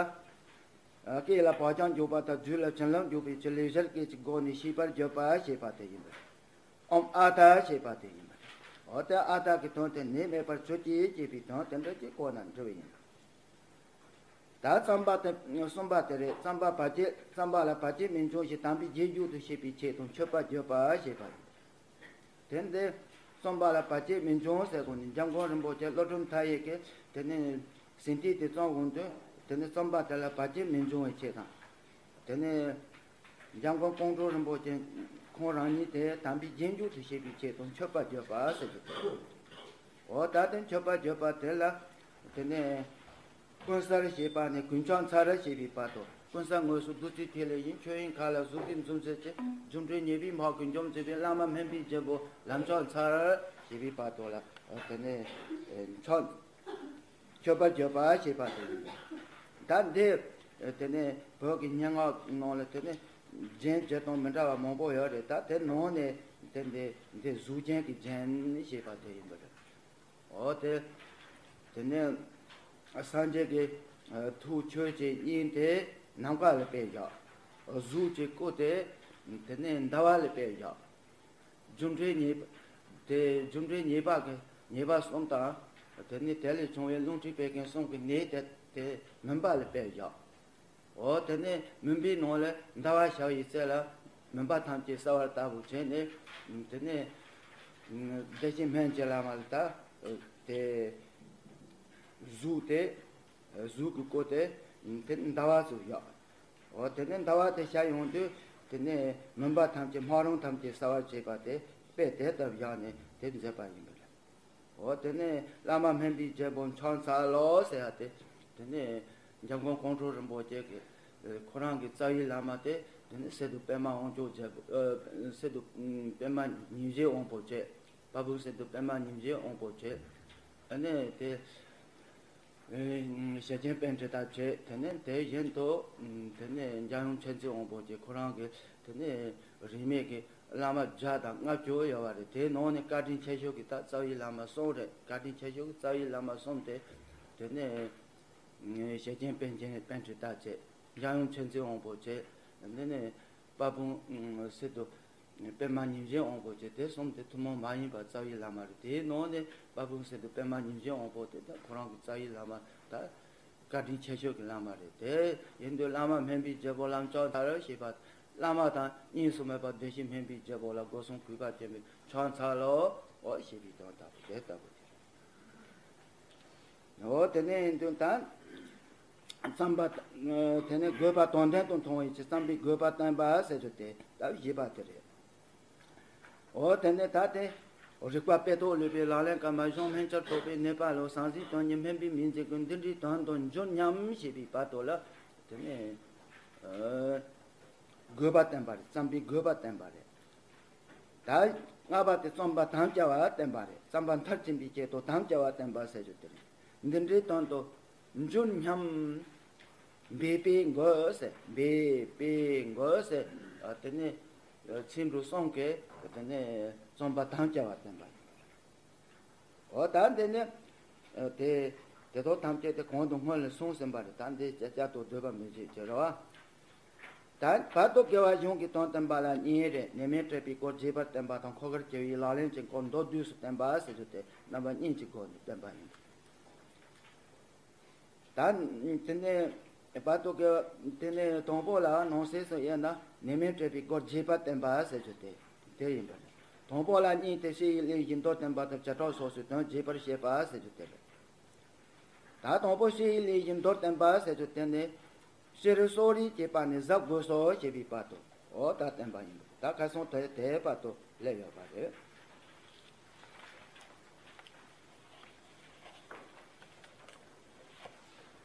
སྐད་ལ་བག་ཆགས་འཇུག་པ་དང་རྒྱུད་ལ་བྱིན་རླབས་འཇུག་པའི་ཕྱིར་ལེགས་སྦྱར་སྐད་ཀྱི་སྒོ་ནས་ཤེས་པར་བརྗོད་པ་ཞེས་པ་དེ་ཡིན་པ་རེད། ཨོཾ་ཨ་ཏཱ་ཞེས་པ་དེ་ཡིན་པ་རེད། འོ་དེ་ཨ་ཏཱ་གི་དོན་དེ་ནད་མེད་པར་གྱུར་ཅིག་ཅེས་པའི་དོན་དེ་འདྲ་ཅིག་གོ་ན་འགྲིག་པ་ཡིན། ད་རྩོམ་པ་དེ་གསུམ་པ་དེ་རེད། རྩོམ་པ་བར་ཆད། རྩོམ་པ་ལ་བར་ཆད་མི་འབྱུང་ཞིང་དམ་པའི་རྗེས་འཇུག་ཏུ་བྱེད་པའི་ཆེད་དུ་མཆོད་པ་བརྗོད་པ་ཞེས་པ་ཡིན། དེ་འདི་རྩོམ་པ་ལ་བར་ཆད་མི་འབྱུང་ཟེར་གོ་ནི་འཇམ་མགོན་རིན་པོ་ཆེ་བློ་གྲོས་མཐའ་ཡས་ཀྱིས་དེ་ནི་ཟིན་བྲིས་དེ་བརྩམས་འོང་དུས་དེ་ནི་རྩོམ་པ་དེ་ལ་བར་ཆད་མི་འབྱུང་བའི་ཆེད་དང་། དེ་ནས་འཇམ་མགོན་ཀོང་སྤྲུལ་རིན་པོ་ཆེ་ཁོང་རང་ཉིད་དེ་དམ་པའི་རྗེས་འཇུག་ཏུ་བྱེད་པའི་ཆེད་དུ་མཆོད་པ་བརྗོད་པ་ཟེར་གྱི་འདུག་འོ་ད་དེ་མཆོད་པ་བརྗོད་པ་དེ་ལ་དེ་ནས་ཀུན་གསལ་ཞེས་པ་ནས་ཀུན་ཁྱབ་མཚར་ཞེས་པའི་བར་དུ། ཀུན་གསལ་དངོས་སུ་བདུད་རྩིའི་ཐིག་ལེ་ཡིན། ཆོས་དབྱིངས་མཁའ་ལ་གཟུགས་ཀྱི་འཛུམ་ཟེར་གྱི། རྒྱུ་འབྲས་ཉེས་པའི་དམག་གིས་འཇོམས་མཛད་པའི། བླ་མ་སྨན་པའི་རྒྱལ་པོ་ལམ་མཆོག་མཚར་ཞེས་པའི་བར་དུ་ལ་དེ་ནས་མཆོད། མཆོད་པར་བརྗོད་པ་ཞེས་པ་དེ་ཡིན། ད་འདི་དེ་ནས་བོད་ཀྱི་སྙན་ངག་ནང་ལ་དེ་ནས་རྒྱན་བརྗོད་སྟངས་མི་འདྲ་བ་མང་པོ་ཡོད་རེད། ད་དེ་ནང་ནས་དེ་འདི་འདི་གཟུགས་ཅན་གྱི་རྒྱན་ཞེས་པ་དེ་ཡིན་པ་རེད། འོ་དེ་དེ་ནས་སངས་རྒྱས་ཀྱི་ཐུགས་ཆོས་ཀྱི་དབྱིངས་དེ་ནམ་མཁའ་ལ་དཔེ་བཞག་གཟུགས་ཀྱི་སྐུ་དེ་དེ་ནས་ཟླ་བ་ལ་དཔེ་བཞག་རྒྱུ་འབྲས་ཉེས་པ། དེ་རྒྱུ་འབྲས་ཉེས་པ་གི་ཉེས་པ་གསུམ་དང་། དེ་ནས་དེ་ལས་བྱུང་བའི་རླུང་མཁྲིས་བད་ཀན་གསུམ་གྱི་ནད་དེ་དེ་མུན་པ་ལ་དཔེ་བཞག་འོ་དེ་ནས་མུན་པའི་ནང་ལ་ཟླ་བ་ཞག་ཡི་རྩེ་ལ་མུན་པ་ཐམས་ཅད་གསལ་བ་ལྟ་བུ་བྱས་ནས། དེ་ནས་བདེ་ཆེན་སྨན་གྱི་བླ་མ་ལ་ད་དེ་གཟུགས་དེ་གཟུགས་ཀྱི་སྐུ་དེ་དེ་ཟླ་བ་ཚོ་བཞག་འོ་དེ་ནས་ཟླ་བ་དེ་ཤར་ཡོང་དུས་དེ་ནས་མུན་པ་ཐམས་ཅད་སྨག་རུམ་ཐམས་ཅད་གསལ་བར་བྱེད་པ་དེ་དཔེ་དེ་ལྟར་བཞག་ནས་དེ་མཛད་པ་ཡིན་པ་རེད། འོ་དེ་ནས་བླ་མ་སྨན་པའི་རྒྱལ་པོ་མཆོག་འཚལ་ལོ་ཟེར་ཡ་དེ། དེ་ནས་འཇམ་མགོན་ཀོང་སྤྲུལ་རིན་པོ་ཆེ་གི་ཁོ་རང་གི་རྩ་བའི་བླ་མ་དེ་དེ་ནས་སི་ཏུ་པདྨ་དབང་ཕྱུག་རྒྱལ་པོ། སི་ཏུ་པདྨ་ཉི་འོད་ཟེར་དབང་པོ་བྱས། དཔལ་སྤུངས་སི་ཏུ་པདྨ་ཉི་འོད་ཟེར་དབང་པོ་བྱས། ཨ་ནི་དེ། ཨེ། ཞེ་ཆེན་པཎྜི་ཏ་བྱས། དེ་ནས་དེ་བཞིན་དུ་དེ་ནས་འཇམ་དབྱངས་མཁྱེན་བརྩེ་དབང་པོ་བཅས་ཁོ་རང་གི་དེ་ནས་རིས་མེད་ཀྱི་བླ་མ་བརྒྱ་དང་ལྔ་བཅུ་ཡོད་པ་རེད། དེའི་ནང་ནས་བཀའ་དྲིན་ཆེ་ཤོས་ཀྱི་ད་རྩ་བའི་བླ་མ་གསུམ་རེད། བཀའ་དྲིན་ཆེ་ཤོས་ཀྱི་རྩ་བའི་བླ་མ་གསུམ་དེ་དེ་ནས་ཞེ་ཆེན་པཎ་ཆེན་པཎྜི་ཏ་བྱས། འཇམ་དབྱངས་མཁྱེན་བརྩེ་དབང་པོ་བྱས། དེ་ནས་དཔལ་སྤུངས་སི་ཏུ་པདྨ་ཉི་འོད་ཟེར་དབང་པོ་བྱས། དེ་གསུམ་དེ་ཐུན་མོང་མ་ཡིན་པ་རྩ་བའི་བླ་མ་རེད། དེའི་ནང་ནས་དཔལ་སྤུངས་སི་ཏུ་པདྨ་ཉི་འོད་ཟེར་དབང་པོ་དེ་ད་ཁོ་རང་གི་རྩ་བའི་བླ་མ་ད་བཀའ་དྲིན་ཆེ་ཤོས་ཀྱི་བླ་མ་རེད། དེ་ཡིན་དུས་བླ་མ་སྨན་པའི་རྒྱལ་པོ་ལམ་མཆོག་མཚར་ཞེས་པ་བླ་མ་དང་གཉིས་སུ་མེད་པ་བདེ་གཤེགས་སྨན་པའི་རྒྱལ་པོ་ལ་སྒོ་གསུམ་གུས་པ་བསྟན་པའི་མཆོག་འཚལ་ལོ། འོ་ཞེས་པའི་དོན་ལྟ་བུ་དེ་ལྟ་བུ་དེ་རེད། འོ་དེ་ནས་ཡིན་དུས་ད་རྩོམ་པ། དེ་ནས་དགོས་པ་དོན་ལྡན་དུ་མཐོང་བའི་ཕྱིར་རྩོམ་པའི་དགོས་པ་བསྟན་པ་ཟེར་རྒྱུ་དེ་ལྟ་བུ་བཞི་པ་དེ་རེད། འོ་དེ་ནས་ད་དེ་རིག་པ་དཔེ་ཐོག་ལུས་པའི་ལག་ལེན་གྱི་མ་གཞུང་སྨན་ཆར་ཐོགས་པའི་ནད་པ་ལ་ཟང་ཟིང་དོན་གཉེར་སྨན་པའི་མིང་འཛིན་ཀུན། འདི་འདྲའི་དོན་དུ་འགྱུར་སྙམ་ཞེས་པའི་བར་དུ་ལ་དེ་ནས་དགོས་པ་བསྟན་པ་རེད། རྩོམ་པའི་དགོས་པ་བསྟན་པ་རེད། ད་ལྔ་པ་དེ་རྩོམ་པ་དམ་བཅའ་བ་བསྟན་པ་རེད། རྩོམ་པ་མཐར་ཕྱིན་པའི་ཆེད་དུ་དམ་བཅའ་བ་བསྟན་པ་ཟེར་རྒྱུ་དེ་རེད། འདི་འདྲའི་དོན་དུ་འགྱུར་སྙམ། འབད་པས་འགོད་ཟེར། འབད་པས་འགོད་ཟེར། དེ་ནས་ཚིག་འབྲུ་གསུམ་གྱིས་དེ་ནས་རྩོམ་པ་དམ་བཅའ་བ་བསྟན་པ་ཡིན། འོ་ད་འདི་ནི་དེ་དེ་དག་ཐམས་ཅད་དེ་གོང་དུ་སྔོན་ལ་གསུངས་ཟིན་པ་རེད། ད་འདི་བསྐྱར་བསྐྱར་དུ་བསྡུ་བ་མི་བྱེད་ཅེས་རེད་བ། ད་བར་དུ་དགེ་བ་གཞུང་གི་དོན་བསྟན་པ་ལ་གཉིས་རེད། ནད་མེད་སྤྲད་པའི་སྐོར་རྒྱས་པར་བསྟན་པ་དང་། འཁོར་དགར་བྱེད་པའི་ལག་ལེན་གྱི་སྐོར་མདོར་བསྡུས་སུ་བསྟན་པ་ཟེར་རྒྱུ་དེ་རྣམ་པ་གཉིས་ཀྱི་སྒོ་ནས་བསྟན་པ་ཡིན། ད་དེ་ནས་བར་དུ་དགེ་བ་དེ་ནས་དང་པོ་ལ་ནང་གསེས་སུ་དབྱེ་ན་ནད་མེད་སྤྲད་པའི་སྐོར་རྒྱས་པར་བསྟན་པ་ཟེར་རྒྱུ་དེ་དེ་ཡིན་པ་རེད། དང་པོ་ལ་གཉིས་ཏེ། བཤེས་ཡི་ལས་ཀྱི་མདོར་བསྟན་པ་དང་བྱེ་བྲག་སོ་སོའི་དོན་རྒྱས་པར་བཤད་པ་ཟེར་རྒྱུ་དེ་རེད། ད་དང་པོ་བཤེས་ཡི་ལས་ཀྱི་མདོར་བསྟན་པ་ཟེར་རྒྱུ་དེ་ནི་ཤེས་རིག་སོགས་རིག་བྱེད་པ་ནི་གཟབ་དགོས་སོ་ཞེས་པའི་བར་དུ་འོ་ད་བསྟན་པ་ཡིན། ད་ཁ་སང་དེ་དེའི་བར་དུ་སླེབས་ཡོད་པ་རེད།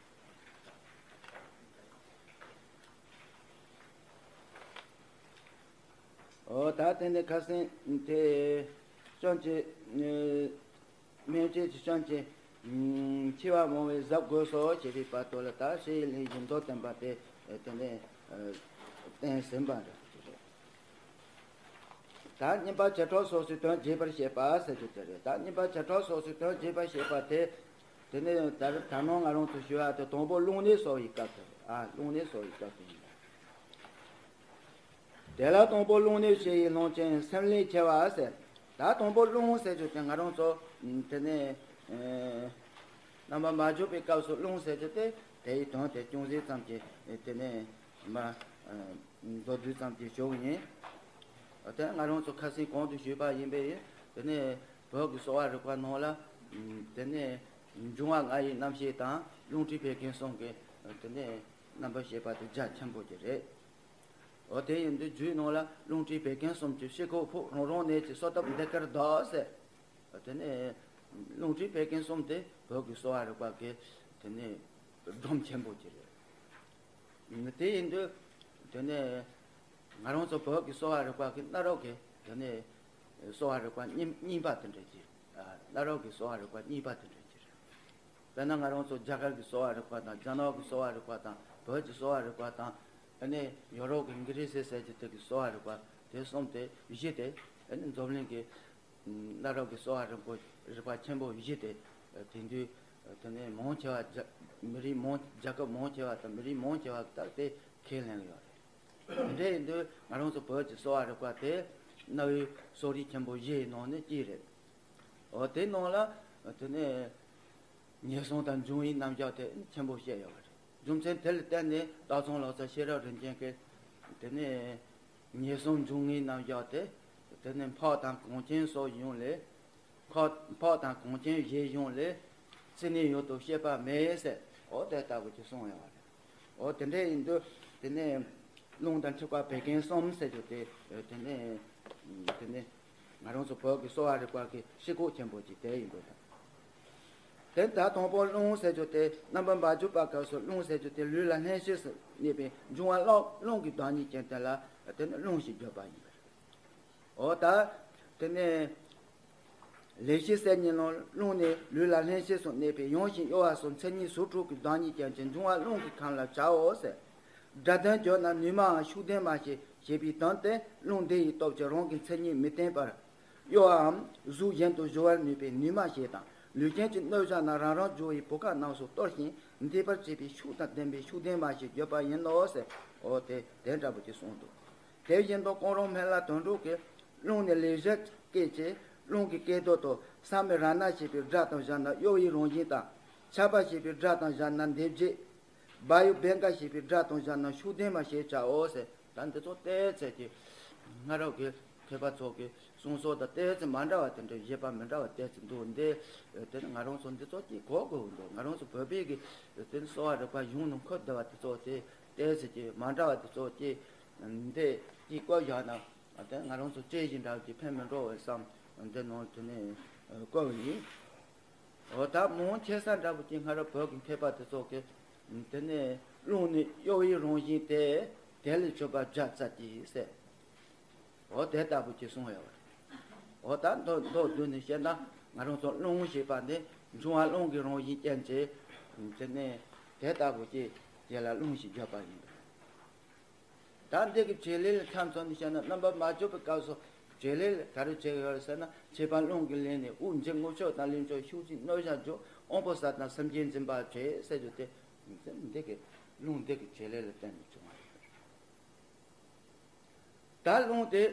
འོ་ད་དེ་ནས་ཁ་སང་དེ་ སྐྱོན་གྱི། སྨན་དཔྱད་ཀྱི་སྐྱོན་གྱི། འཆི་བ་མང་བས་གཟབ་དགོས་སོ་ཞེས་པའི་བར་དུ་ལ། ད་ཧྲཱིཿལའི་བཞི་མདོ་བསྟན་པ་དེ་དེ་ནས་བསྟན་ཟིན་པ་འདྲ་ཞིག་རེད། ད་སྙིམ་པ་བྱེ་བྲག་སོ་སོའི་དོན་རྒྱས་པར་བཤད་པ་ཟེར་རྒྱུ་དེ་རེད། ད་སྙིམ་པ་བྱེ་བྲག་སོ་སོའི་དོན་རྒྱས་པར་བཤད་པ་དེ། དེ་ནས་ད་ད་ནང་ང་རང་ཚོ་ཞུ་བ་དེ་དང་པོ་རླུང་ནད་གསོ་བའི་སྐབས་དེ་རེད། ཨ། རླུང་ནད་གསོ་བའི་སྐབས་དེ་ཡིན། དེ་ལ་དང་པོ་རླུང་ནད་ཞི་ཡི་སློང་ཆེན་སེམས་ལས་ཆེ་བ་ཟེར། ད་དང་པོ་རླུང་ཟེར་རྒྱུ་དེ་ང་རང་ཚོ་དེ་ནས་རྣམ་པ་མ་འཇོག་པའི་སྐབས་སུ་རླུང་ཟེར་རྒྱུ་དེ་དེའི་དོན་དེ་ཅུང་ཟད་ཙམ་གྱིས་དེ་ནས་མ་མདོར་བསྡུས་ཙམ་གྱིས་ཞུ་གི་ཡིན། དེ་ང་རང་ཚོ་ཁ་སང་གོང་དུ་ཞུས་པ་ཡིན་པས། དེ་ནས་བོད་ཀྱི་གསོ་བ་རིག་པ་ནང་ལ་དེ་ནས་འབྱུང་བ་ལྔ་ཡི་རྣམ་ཤེས་དང་རླུང་མཁྲིས་བད་ཀན་གསུམ་གྱི་དེ་ནས་རྣམ་པར་ཤེས་པ་དེ་རྒྱ་ཆེན་པོ་ཅིག་རེད། འོ། དེ་ཡིན་དུས་རྒྱུད་ནང་ལ་རླུང་མཁྲིས་བད་ཀན་གསུམ་གྱི་ཕྱི་ཁོག་ཕུག་རང་རང་ནད་ཀྱི་གསོ་ཐབས་འདི་སྐད་བཟློག་ཟེར། དེ་ནས་རླུང་མཁྲིས་བད་ཀན་གསུམ་དེ་བོད་ཀྱི་གསོ་བ་རིག་པ་གི་དེ་ནས་སྒྲོམ་ཆེན་པོ་ཅིག་རེད། དེ་ཡིན་དུས་དེ་ནས་ང་རང་ཚོ་བོད་ཀྱི་གསོ་བ་རིག་པ་གི་གནའ་རབས་ཀྱི་དེ་ནས་གསོ་བ་རིག་པ་རྙིང་རྙིང་པ་དེ་འདྲ་ཅིག་གནའ་རབས་ཀྱི་གསོ་བ་རིག་པ་རྙིང་པ་དེ་འདྲ་ཅིག་རེད། དཔེར་ན་ང་རང་ཚོ་རྒྱ་གར་གྱི་གསོ་བ་རིག་པ་དང་། རྒྱ་ནག་གི་གསོ་བ་རིག་པ་དང་། བོད་ཀྱི་གསོ་བ་རིག་པ་དང་། ཨ་ནི་ཡོ་རོབ་ཀྱི་ཨིན་ཇི་སི་ཟེར་གྱི་དེ་གི་གསོ་བ་རིག་པ་དེ་གསུམ་དེ་བཞི་དེ་ཨ་ནི་འཛམ་གླིང་གི་གནའ་རབས་ཀྱི་གསོ་བ་རིག་པ་རིག་པ་ཆེན་པོ་བཞི་དེ་དེང་དུས་དེ་ནས་མང་ཆེ་བ་རྒྱ་མི་རིགས་མང་རྒྱལ་ཁབ་མང་ཆེ་བ་དང་མི་རིགས་མང་ཆེ་བ་ལྟར་དེ་ཁས་ལེན་གྱི་ཡོད་རེད། དེ་འདྲ་ཡིན་དུས་ང་རང་ཚོ་བོད་ཀྱི་གསོ་བ་རིག་པ་དེ་གནའ་བོའི་གསོ་རིག་ཆེན་པོ་བཞི་ཡི་ནང་ནས་གཅིག་རེད། འོ། དེ་ནང་ལ་དེ་ནས་ངན་སོང་དང་འབྱུང་བའི་རྣམ་གཞག་དེ་ཆེན་པོ་བཤད་ཡོད་པ་རེད། རྒྱུ་མཚན་དེ་ལ་བརྟེན་ནས་སྟག་ཚང་ལོ་ཙཱ་ཤེས་རབ་རིན་ཆེན་གྱིས་དེ་ནས་ངན་སོང་འབྱུང་བའི་རྣམ་གཞག་དེ། དེ་ནས་འཕགས་དང་གངས་ཅན་སོགས་གཞུང་ལས། འཕགས་འཕགས་དང་གངས་ཅན་གཞན་གཞུང་ལས། རྩེ་ནས་ཡོད་དོ་བཤད་པ་མེད་ཟེར། འོ། དེ་ལྟ་བུ་ཅིག་གསུངས་ཡོད་པ་རེད། འོ། དེ་འདྲ་ཡིན་དུས་དེ་ནས་རླུང་དང་མཁྲིས་པ་བད་ཀན་གསུམ་ཟེར་རྒྱུ་དེ། དེ་ནས་དེ་ནས་ང་རང་ཚོ་བོད་ཀྱི་གསོ་བ་རིག་པ་གི་སྤྱི་ཁོག་ཆེན་པོ་ཅིག་དེ་ཡིན་འདུག་ད། དེ་ད་དང་པོ་རླུང་ཟེར་རྒྱུ་དེ་རྣམ་པར་མ་འཇོག་པ་སྐབས་སུ་རླུང་ཟེར་རྒྱུ་དེ་ལུས་ལ་བརྣན་ཤེས་སུ་གནས་པའི་འབྱུང་བ་རླུང་རླུང་གི་བདག་ཉིད་ཅན་དེ་ལ་དེ་ནི་རླུང་ཞེས་བརྗོད་པ་ཡིན་པ་རེད། འོ། ད་དེ་ནས་ལེགས་བཤད་གསེར་གྱི་ནང་རླུང་ནི་ལུས་ལ་བརྣན་ཤེས་སུ་གནས་པའི་ཡང་ཞིང་གཡོ་བ་སོགས་མཚན་ཉིད་ཟུར་དྲུག་གི་བདག་ཉིད་ཅན་གྱི་འབྱུང་བ་རླུང་གི་ཁམས་ལ་བྱའོ་ཟེར། སྒྲ་དོན་བརྗོད་ན་ནུས་མའམ་ཤུགས་ལྡན་མ་ཞེས་བྱེད་པའི་དོན་ཏེ། རླུང་འདི་ཡི་སྟོབས་ཀྱིས་རང་གི་མཚན་ཉིད་མི་བརྟན་པར་གཡོ་བའམ་གཟུགས་གཞན་དུ་སྦྱོར་བར་ནུས་པའི་ནུས་མ་ཞེས་དང་། ལུས་ཅན་གྱི་སྣོད་བཞག་ན་རང་རང་སྦྱོར་བའི་བུ་ག་རྣམས་སུ་གཏོར་ཞིང་འདེབས་པར་བྱེད་པའི་ཤུགས་དང་ལྡན་པའི་ཤུགས་ལྡན་མ་ཞེས་བརྗོད་པ་ཡིན་ནོ་ཟེར། འོ། དེ་དེ་འདྲ་པོ་ཅིག་གསུངས་འདུག། དེ་བཞིན་དུ་ཀོང་རོང་སྨན་བླ་དོན་གྲུབ་ཀྱིས། རླུང་ནི་ལས་གཞི་སྐད་ཅེས་རླུང་གི་སྐད་དོད་དོ། ས་མི་ར་ན་ཞེས་པའི་སྒྲ་དང་སྦྱར་ན་གཡོ་བའི་རང་བཞིན་དང་། ཆ་པ་ཞེས་པའི་སྒྲ་དང་སྦྱར་ན་འདེབས་བྱེད། བ་ཡུ་བེང་ཀ་ཞེས་པའི་སྒྲ་དང་སྦྱར་ན་ཤུགས་ལྡན་མ་ཞེས་བྱའོ་ཟེར། ད་འདི་ཚོ་ཏོག་ཙམ་གྱི་སྔ་རབས་ཀྱི་མཁས་པ་ཚོ་གི་གསུང་སྲོལ་དང་ཏོག་ཙམ་མ་འདྲ་བ་དེ་འདྲ་བཞེད་པ་མི་འདྲ་བ་ཏོག་ཙམ་འདུག་འདི། དེ་ནི་ང་རང་ཚོ་འདི་ཚོ་གཅིག་གོ་དགོས་འདུག། ང་རང་ཚོ་བོད་པའི་གི་དེ་ནི་གསོ་བ་རིག་པ་གཞུང་ནང་འཁོད་བསྡད་པ་དེ་ཚོ་དེ་ཏོག་ཙམ་གྱི་མ་འདྲ་བ་དེ་ཚོ་གཅིག་འདི་གཅིག་བཀོད་བཞག་ན། དེ་ང་རང་ཚོ་བཅོས་ཞིག་འདྲ་བ་ཅིག་ཕན་མི་འགྲོ་བས་བསམ། འདི་ནང་དེ་ནས་བཀོད་པ་ཡིན། འོ། ད་མང་ཆེ་ས་འདྲ་བོ་ཅིག་སྔ་རབས་བོད་ཀྱི་མཁས་པ་དེ་ཚོ་གིས་དེ་ནས་རླུང་ནི་གཡོ་བའི་རང་བཞིན་ཏེ། དེ་ལས་གྱུར་པ་བརྒྱ་རྩ་གཅིག་ཟེར། འོ། དེ་ལྟ་བུ་ཅིག་གསུངས་ཡོད་པ་རེད། འོ། ད་མདོ་མདོར་བསྡུས་ནས་བཤད་ན་ང་རང་ཚོ་རླུང་ཞེས་པ་ནི་འབྱུང་བ་རླུང་གི་རང་བཞིན་ཅན་གྱི་དེ་ནས་དེ་ལྟ་བུ་ཅིག་དེ་ལ་རླུང་ཞེས་བརྗོད་པ་ཡིན་པ་རེད། ད་འདི་གི་བྱེད་ལས་ལ་མཚམས་ཚོ་ནས་བཤད་ན། རྣམ་པ་མ་འཇོག་པའི་སྐབས་སུ་བྱེད་ལས་ལ་ག་རེ་བྱེད་ཀྱི་ཡོད་རེད་ཟེར་ན། མཁྲིས་པ་རླུང་གིས་བརླན་ནས། དབུགས་འབྱིན། རྔུལ་ཆུ་དང་ལུས་མཆོག་ཤུགས་ཀྱིས་གནོད་བྱ་རྒྱུ། དབང་པོ་ས་དང་སེམས་ཅན་འཛིན་པར་བྱེད་ཟེར་རྒྱུ་དེ། འདི་གི་རླུང་འདི་གི་བྱེད་ལས་ལ་བརྟེན་ནས་བྱུང་བ་རེད། ད་རླུང་དེ་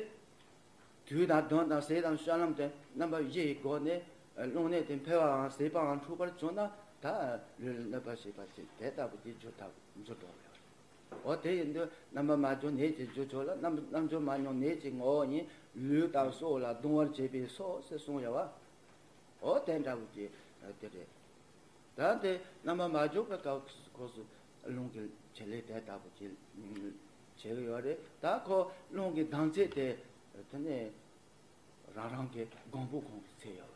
དུས་དང་གདོན་དང་ཟས་དང་སྤྱོད་ལམ་དེ་རྣམ་པ་བཞི་ཡི་སྒོ་ནས་རླུང་ནད་དེ་འཕེལ་བའམ་ཟད་པའམ་འཁྲུགས་པར་བྱུང་ན། ད་ལུས་ལ་གནོད་པ་བྱེད་པ་ཅིག་དེ་ལྟ་བུ་དེ་འགྱུར་ཐབས་འགྱུར་འགྲོ་བ་རེད། འོ། དེ་ཡིན་དུས་རྣམ་པ་མ་འཇོག་ནད་ཀྱི་རྒྱུ་ཚོགས་ལ། རྣམ་རྣམ་འཇོག་མ་མྱོང་ནད་ཀྱི་ངོ་བོ་ཉིད། ལུས་དང་སྲོག་ལ་གདུང་བར་བྱེད་པས་སོ་ཟེར་གསུངས་ཡོད་པ། འོ། དེ་འདྲ་བོ་ཅིག་དེ་རེད། ད་དེ་རྣམ་པ་མ་འཇོག་པའི་སྐབས་སུ་རླུང་གི་བྱེད་ལས་དེ་ལྟ་བུ་ཅིག་བྱེད་ཀྱི་ཡོད་རེད། ད་ཁོ་རླུང་གི་ལྡང་ཚད་དེ་དེ་ནས་རང་རང་གི་གོང་བུ་གོང་གི་ཚད་ཡོད་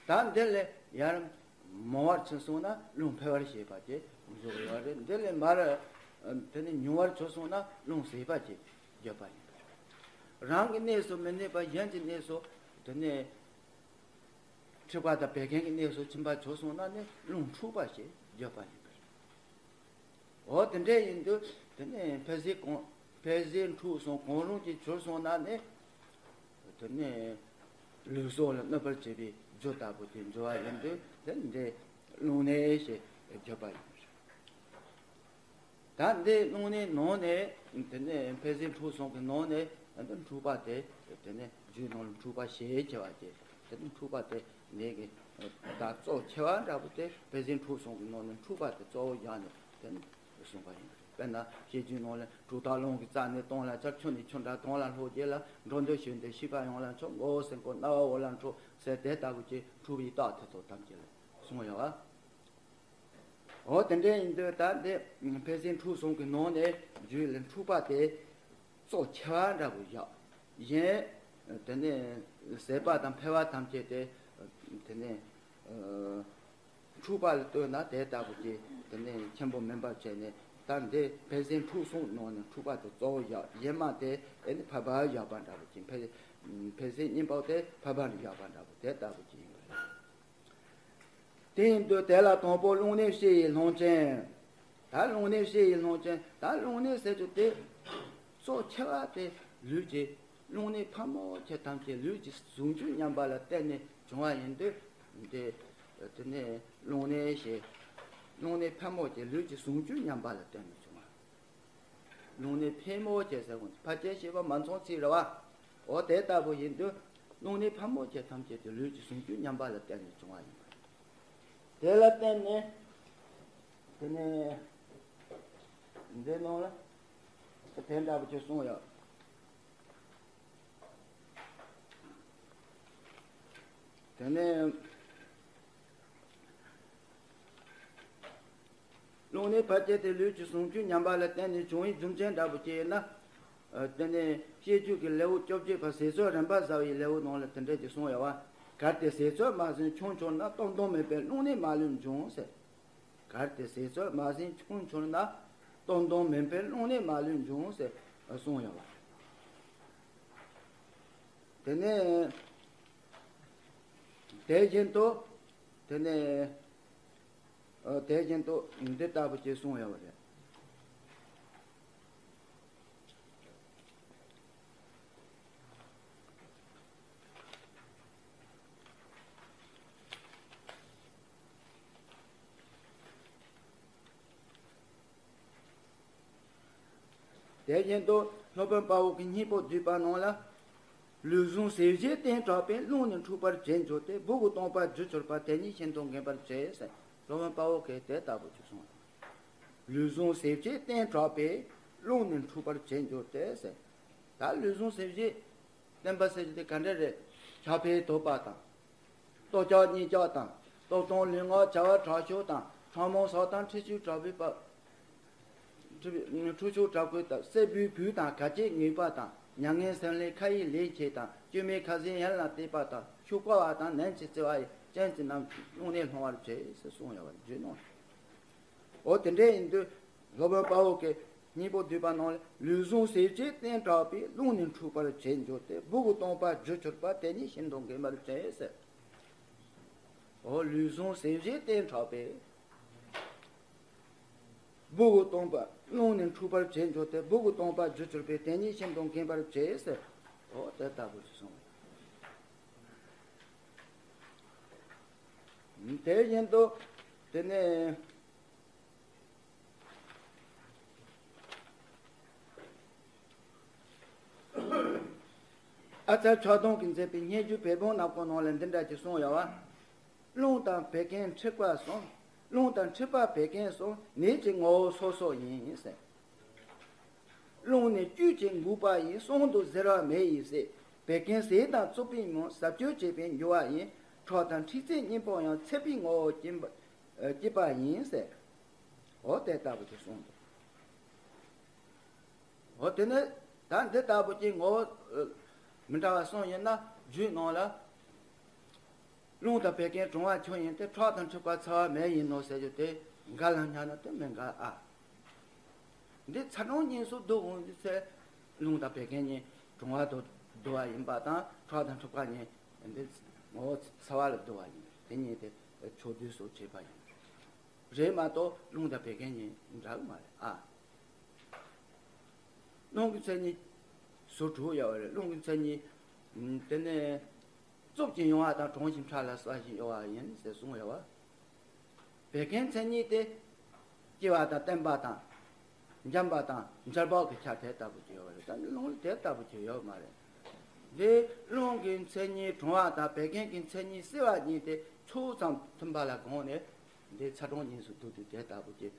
རེད། ད་འདི་ལས་ཡར་མང་བར་ཕྱིན་སོང་ན་རླུང་འཕེལ་བར་བྱེད་པ་ཅིག་འཇོག་ཡོད་རེད། འདི་ལས་མར་དེ་ནི་ཉུང་བར་གྱུར་སོང་ན་རླུང་ཟད་པ་ཅིག་བརྗོད་པ་ཡིན། རང་གི་གནས་སུ་མི་གནས་པར་གཞན་གྱི་གནས་སུ་ དེ་ནས་འཁྲུལ་པ་དང་བད་ཀན་གྱི་གནས་སུ་ཕྱིན་པ་བྱུང་སོང་ན་ནི་རླུང་འཁྲུགས་པ་ཞེས་བརྗོད་པ་ཡིན་པ་རེད། འོ་དེ་འདྲ་ཡིན་དུས་དེ་ནས་འཕེལ་ཟད་གང་འཕེལ་ཟད་འཁྲུགས་སོང་གང་རུང་གཅིག་གྱུར་སོང་ན་ནི་དེ་ནས་ལུས་སྲོག་ལ་གནོད་པར་བྱེད་པའི་རྒྱུ་ལྟ་བུ་དེ་འགྱུར་བ་ཡིན་དུས་དེ་འདྲའི་རླུང་ནད་ཞེས་བརྗོད་པ་ཡིན། ད་འདི་རླུང་ནད་ནང་ནས་དེ་ནས་འཕེལ་ཟད་འཁྲུགས་སོང་གི་ནང་ནས་འདི་འཁྲུགས་པ་དེ་དེ་ནས་རྒྱུད་ནང་ལ་འཁྲུགས་པ་ཞེས་བྱ་བ་དེ་དེ་ནས་འཁྲུགས་པ་དེ་ནད་ཀྱི་ད་གཙོ་ཆེ་བ་འདྲ་པོ་དེ་འཕེལ་ཟད་འཁྲུགས་སོང་གི་ནང་ནས་འཁྲུགས་པ་དེ་གཙོ་བོ་བཞག་ནས་དེ་ནས་གསུངས་པ་ཡིན། དཔེར་ན་བཤད་རྒྱུད་ནང་ལ་གྲུབ་མཐའ་རླུང་གི་རྩ་ནས་སྟོང་ལ་འཆར། ཆུ་ནས་ཆུ་འདྲ་དྭངས་ལ་ལྷོག། རྒྱུ་ལ་འགྲོ་འདོད་ཞིང་འདོད་ཤེས་པ་ཡོངས་ལ་འཕྲོག། མགོ་བོ་སེན་མོ་རྣ་བ་འོག་ལ་འཕྲོ་ཟེར་དེ་ལྟ་བུ་ཅིག་འཁྲུགས་པའི་རྟགས་དེ་ཚོ་ཐམས་ཅད་ལ་གསུངས་ཡོད་པ། འོ་དེ་འདྲ་ཡིན་དུས་ད་འདི་འཕེལ་ཟད་འཁྲུགས་སོང་གི་ནང་ནས་རྒྱུད་ལ་འཁྲུགས་པ་དེ་གཙོ་ཆེ་བ་འདྲ་པོ་བཞག་གཞན་དེ་ནས་ཟད་པ་དང་འཕེལ་བ་ཐམས་ཅད་དེ་དེ་ནས་འཁྲུགས་པ་ལ་ལྟོས་ན་དེ་ལྟ་བུ་ཅིག་དེ་ནས་ཆེན་པོ་མིན་པར་བྱས་ནས་ད་འདི་འཕེལ་ཟད་འཁྲུགས་སོང་ནང་ནས་འཁྲུགས་པ་དེ་གཙོ་བོ་བཞག་གཞན་མ་དེ་ཨེ་ནི་ཕར་ཕར་བཞག་པ་འདྲ་པོ་ཅིག་འཕེལ་འཕེལ་ཟད་གཉིས་པོ་དེ་ཕར་ཕར་བཞག་པ་འདྲ་པོ་དེ་ལྟ་བུ་ཅིག་ཡིན་པ་རེད། དེ་ཡིན་དུས་དེ་ལ་དང་པོ་རླུང་ནད་བཞི་ཡི་སློང་ཅན། ད་རླུང་ནད་བཞི་ཡི་སློང་ཅན། ད་རླུང་ནད་ཟེར་རྒྱུ་དེ་གཙོ་ཆེ་བ་དེ་ལུས་ཀྱི་རླུང་ནད་ཕལ་མོ་ཆེ་ཐམས་ཅད་ལུས་ཀྱི་ཟུངས་བཅུད་ཉམས་པ་ལ་བརྟེན་ནས་བྱུང་བ་ཡིན་དུས་དེ་དེ་ནས་རླུང་ནད་ཞེས། རླུང་ནད་ཕལ་མོ་ཆེ་ལུས་ཀྱི་ཟུངས་བཅུད་ཉམས་པ་ལ་བརྟེན་ནས་བྱུང་བ། རླུང་ནད་ཕལ་མོ་ཆེ་ཟེར་གོ་ཕལ་ཆེར་ཞེས་པ་མ་ཚང་ཚིག་རེད་བ། འོ་དེ་ལྟ་བུ་ཡིན་དུས་རླུང་ནད་ཕལ་མོ་ཆེ་ཐམས་ཅད་དེ་ལུས་ཀྱི་ཟུངས་བཅུད་ཉམས་པ་ལ་བརྟེན་ནས་བྱུང་བ་ཡིན་པ་རེད། དེ་ལ་བརྟེན་ནས་དེ་ནས་འདི་ནང་ལ་དེ་འདྲ་བོ་ཅིག་གསུངས་ཡོད། དེ་ནས་རླུང་ནད་ཕལ་ཆེར་དེ་ལུས་ཀྱི་ཟུངས་བཅུད་ཉམས་པ་ལ་བརྟེན་ནས་བྱུང་བའི་རྒྱུ་མཚན་འདྲ་པོ་ཅིག་ཡིན་ན། ཨ། དེ་ནས་བཤད་རྒྱུད་ཀྱི་ལེའུ་བཅོ་བརྒྱད་པ་ཟས་གསོད་རིམ་པ་ཟ་བའི་ལེའུ་ནང་ལ་དེ་འདྲ་ཅིག་གསུངས་ཡོད་པ། གལ་ཏེ་ཟས་གསོད་མ་ཟིན་ཆུང་འཆོར་ན། ལྟོ་འདང་མེད་པའི་རླུང་ནད་མ་ལུས་འབྱུང་ཟེར། གལ་ཏེ་ཟས་གསོད་མ་ཟིན་ཆུང་འཆོར་ན། ལྟོ་འདང་མེད་པའི་རླུང་ནད་མ་ལུས་འབྱུང་ཟེར་གསུངས་ཡོད་པ། དེ་ནས་དེ་བཞིན་དུ་དེ་ནས་ཨ། དེ་བཞིན་དུ་འདི་ལྟ་བུ་ཅིག་གསུངས་ཡོད་པ་རེད། དེ་བཞིན་དུ་སློབ་དཔོན་དཔའ་བོ་གི་སྙིང་པོ་བསྡུས་པ་ནང་ལ། ལུས་ཟུངས་ཟད་བྱེད་རྟེན་དྲག་པས། རླུང་ནི་འཁྲུགས་པར་བྱེད་འགྱུར་ཏེ། སྦུ་གུ་སྟོང་པ་རྒྱུ་གྱུར་པ། དེ་ཉིད་ཤིན་ཏུ་འགེམས་པར་བྱེད་ཟེར། སློབ་དཔོན་དཔའ་བོ་གིས་དེ་ལྟ་བུ་ཅིག་གསུངས། ལུས་ཟུངས་ཟད་བྱེད་རྟེན་དྲག་པས། རླུང་ནི་འཁྲུགས་པར་བྱེད་འགྱུར་ཏེ་ཟེར། ད་ལུས་ཟུངས་ཟད་བྱེད་བསྟན་པ་ཟེར་རྒྱུ་དེ་ག་འདྲ་རེད། ཕྱག་འཕེན་དོགས་པ་དང་། ལྟོ་ལྕགས་གཉིས་ལྕགས་དང་། ལྟོ་སྟོང་ལུས་ངག་བྱ་བ་དྲག་ཤོས་དང་། ཕྲ་མོ་སོགས་དང་། འཁྲུ་ཤོག་དྲག་པོའི་བབ། འཁྲུ་ཤོག་དྲག་པོའི་བབ། སྲད་བུའི་བུ་དང་། ག་ཅེ་ངུས་པ་དང་། མྱ་ངན་སེམས་ལས་ཁ་ཡི་ལས་བྱེད་དང་། སྐྱོ་མའི་ཁ་ཟས་ཡན་ལ་གཏད་པ་དང་། ཤུག་པ་བ་དང་། ནན་གྱིས་བཙིར་བ་ཡི་ཅན་གྱི་རྣམས་རླུང་ནད་སློང་བར་བྱེད་ཟེར་གསུངས་ཡོད་པ་བརྗོད་ནོ། འོ་དེ་འདྲ་ཡིན་དུས་སློབ་དཔོན་དཔའ་བོ་གི་སྙིང་པོ་བསྡུས་པ་ནང་ལ། ལུས་ཟུངས་ཟད་བྱེད་རྟེན་དྲག་པས། རླུང་ནི་འཁྲུགས་པར་བྱེད་འགྱུར་ཏེ། སྦུ་གུ་སྟོང་པ་རྒྱུ་གྱུར་པ། དེ་ཉིད་ཤིན་ཏུ་འགེམས་པར་བྱེད་ཟེར། འོ་ལུས་ཟུངས་ཟད་བྱེད་རྟེན་དྲག་པས། སྦུ་གུ་སྟོང་པ། རླུང་ནི་འཁྲུགས་པར་བྱེད་འགྱུར་ཏེ། སྦུ་གུ་སྟོང་པ་རྒྱུ་གྱུར་པས། དེ་ཉིད་ཤིན་ཏུ་འགེམས་པར་བྱེད་ཟེར། འོ་དེ་ལྟ་བུ་ཞིག་གསུངས། དེ་བཞིན་དུ་དེ་ནས། ཨ་ཙརྱ་ཕྱག་སྟོང་གིས་མཛད་པའི་སྙན་བརྒྱུད་བོད་འབངས་ནག་པོ་ནང་ལ་འདི་འདྲ་ཅིག་གསུངས་ཡོད་པ། རླུང་དང་བད་ཀན་མཁྲིས་པ་གསུམ། རླུང་དང་མཁྲིས་པ་བད་ཀན་གསུམ། ནད་ཀྱི་ངོ་བོ་སོ་སོ་ཡིན་ཟེར། རླུང་ནི་བཅུད་ཀྱིས་འགུགས་པ་ཡིན། གསུམ་དུ་གཟེར་བ་མེ་ཡིས་བསྲེག། བད་ཀན་ཟས་དང་བཙོག་པའི་མིང་། ཟ་སྤྱོད་བྱེད་པས་འགྱུར་བ་ཡིན། ཁྲག་དང་མཁྲིས་ཚད་གཉིས་པོ་ཡང་། ཚད་པའི་ངོ་བོ་སྐྱེ་བ་ཡིན་ཟེར། འོ་དེ་ལྟ་བུ་ཅིག་གསུངས་འདུག་འོ་དེ་ནི་ད་འདི་ལྟ་བུ་ཅིག་ངོ་བོ་མི་འདྲ་བ་གསུམ་ཡིན་ན། རྒྱུད་ནང་ལ་རླུང་དང་བད་ཀན་གྲང་བ་ཆུ་ཡིན་ཏེ། ཁྲག་དང་མཁྲིས་པ་ཚ་བ་མེ་ཡིན་ནོ་ཟེར་རྒྱུ་དེ་འགལ་ལ་སྙམ་ན་དེ་མི་འགལ་ཨ། འདི་ཚ་གྲང་གཉིས་སུ་བསྡུ་འོང་དུས་ཚེ། རླུང་དང་བད་ཀན་གཉིས་གྲང་བ་དུ་བསྡུ་བ་ཡིན་པ་དང་། ཁྲག་དང་མཁྲིས་པ་གཉིས་ འདི་ངོ་བོ་ཚ་བ་ལ་བསྡུ་བ་ཡིན། དེ་གཉིས་དེ་ཕྱོགས་བསྡུས་སུ་བྱས་པ་ཡིན། རེད་མ་གཏོགས་རླུང་དང་བད་ཀན་གཉིས་འདྲ་གི་མ་རེད་ཨ། རླུང་གི་མཚན་ཉིད་ཟུར་དྲུག་ཡོད་པ་རེད། རླུང་གི་མཚན་ཉིད། ཨ། དེ་ནས་རྩུབ་ཅིང་ཡང་བ་དང་གྲང་ཞིང་ཕྲ་ལ་སྲ་ཞིང་གཡོ་བ་ཡིན་ཟེར་གསུངས་ཡོད་པ། བད་ཀན་མཚན་ཉིད་དེ་སྐྱེ་བ་དང་བརྟན་པ་དང་། འཇམ་པ་དང་འཇམ་པོ་གི་ཆ་དེ་ལྟ་བུ་ཅིག་ཡོད་པ་རེད། ད་རླུང་ལ་དེ་ལྟ་བུ་ཅིག་ཡོད་མ་རེད། འདི་རླུང་གི་མཚན་ཉིད་གྲང་བ་དང་བད་ཀན་གྱི་མཚན་ཉིད་བསིལ་བ་གཉིས་དེ་ཕྱོགས་ཙམ་མཐུན་པ་ལ་དགོངས་ནས། འདི་ཚ་གྲང་གཉིས་སུ་འདུས་ཏེ་དེ་ལྟ་བུ་ཅིག་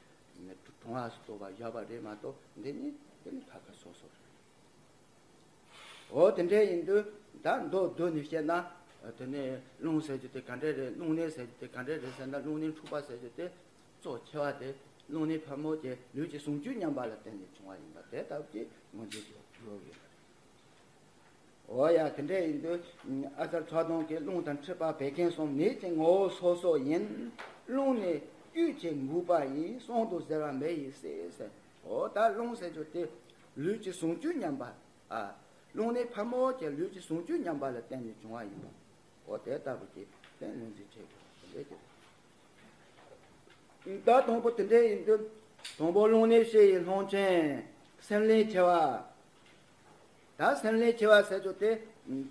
གྲང་བ་སུ་གཏོགས་པ་བཞག་པ་རེད་མ་གཏོགས། འདི་ནི་དེ་ནི་ཁ་ཁ་སོ་སོ་རེད། འོ་དེ་འདྲ་ཡིན་དུས་ད་མདོར་བསྡུས་ནས་བཤད་ན། དེ་ནས་རླུང་ཟེར་རྒྱུ་དེ་ག་འདྲ་རེད། རླུང་ནད་ཟེར་རྒྱུ་དེ་ག་འདྲ་རེད་ཟེར་ན། རླུང་ནད་འཁྲུགས་པ་ཟེར་རྒྱུ་དེ་གཙོ་ཆེ་བ་དེ་རླུང་ནད་ཕལ་མོ་ཆེ་ལུས་ཀྱི་ཟུངས་བཅུད་ཉམས་པ་ལ་བརྟེན་ནས་བྱུང་བ་ཡིན་པ་དེ་ལྟ་བུ་ཅིག་ངོས་འཛིན་བྱེད་དགོས་ཀྱི་ཡོད་རེད། འོ་ཡ། དེ་འདྲ་ཡིན་དུས་ཨ་ཙརྱ་ཚ་གདུང་གིས། རླུང་དང་མཁྲིས་པ་བད་ཀན་གསུམ། ནད་ཀྱི་ངོ་བོ་སོ་སོ་ཡིན། རླུང་ནི་དཀྱུས་ཀྱིས་འགུགས་པ་ཡིན། གསུམ་དུ་གཟེར་བ་མེ་ཡིས་བསྲེགས་ཟེར། འོ་ད་རླུང་ཟེར་རྒྱུ་དེ་ལུས་ཀྱི་ཟུངས་བཅུད་ཉམས་པ། ཨ། རླུང་ནད་ཕལ་མོ་ཆེ་ལུས་ཀྱི་ཟུངས་བཅུད་ཉམས་པ་ལ་བརྟེན་ནས་བྱུང་བ་ཡིན་པ། འོ་དེ་ལྟ་བུ་ཅིག་དེ་ངོས་འཛིན་བྱེད་དགོས་པ་དེ་འདྲ་ཅིག་རེད། ད་དང་པོ་དེ་འདྲ་ཡིན་དུས། དང་པོ་རླུང་ནད་བཤད་པའི་སློང་ཆེན། སེམས་ལས་ཆེ་བ། ད་སེམས་ལས་ཆེ་བ་ཟེར་རྒྱུ་དེ།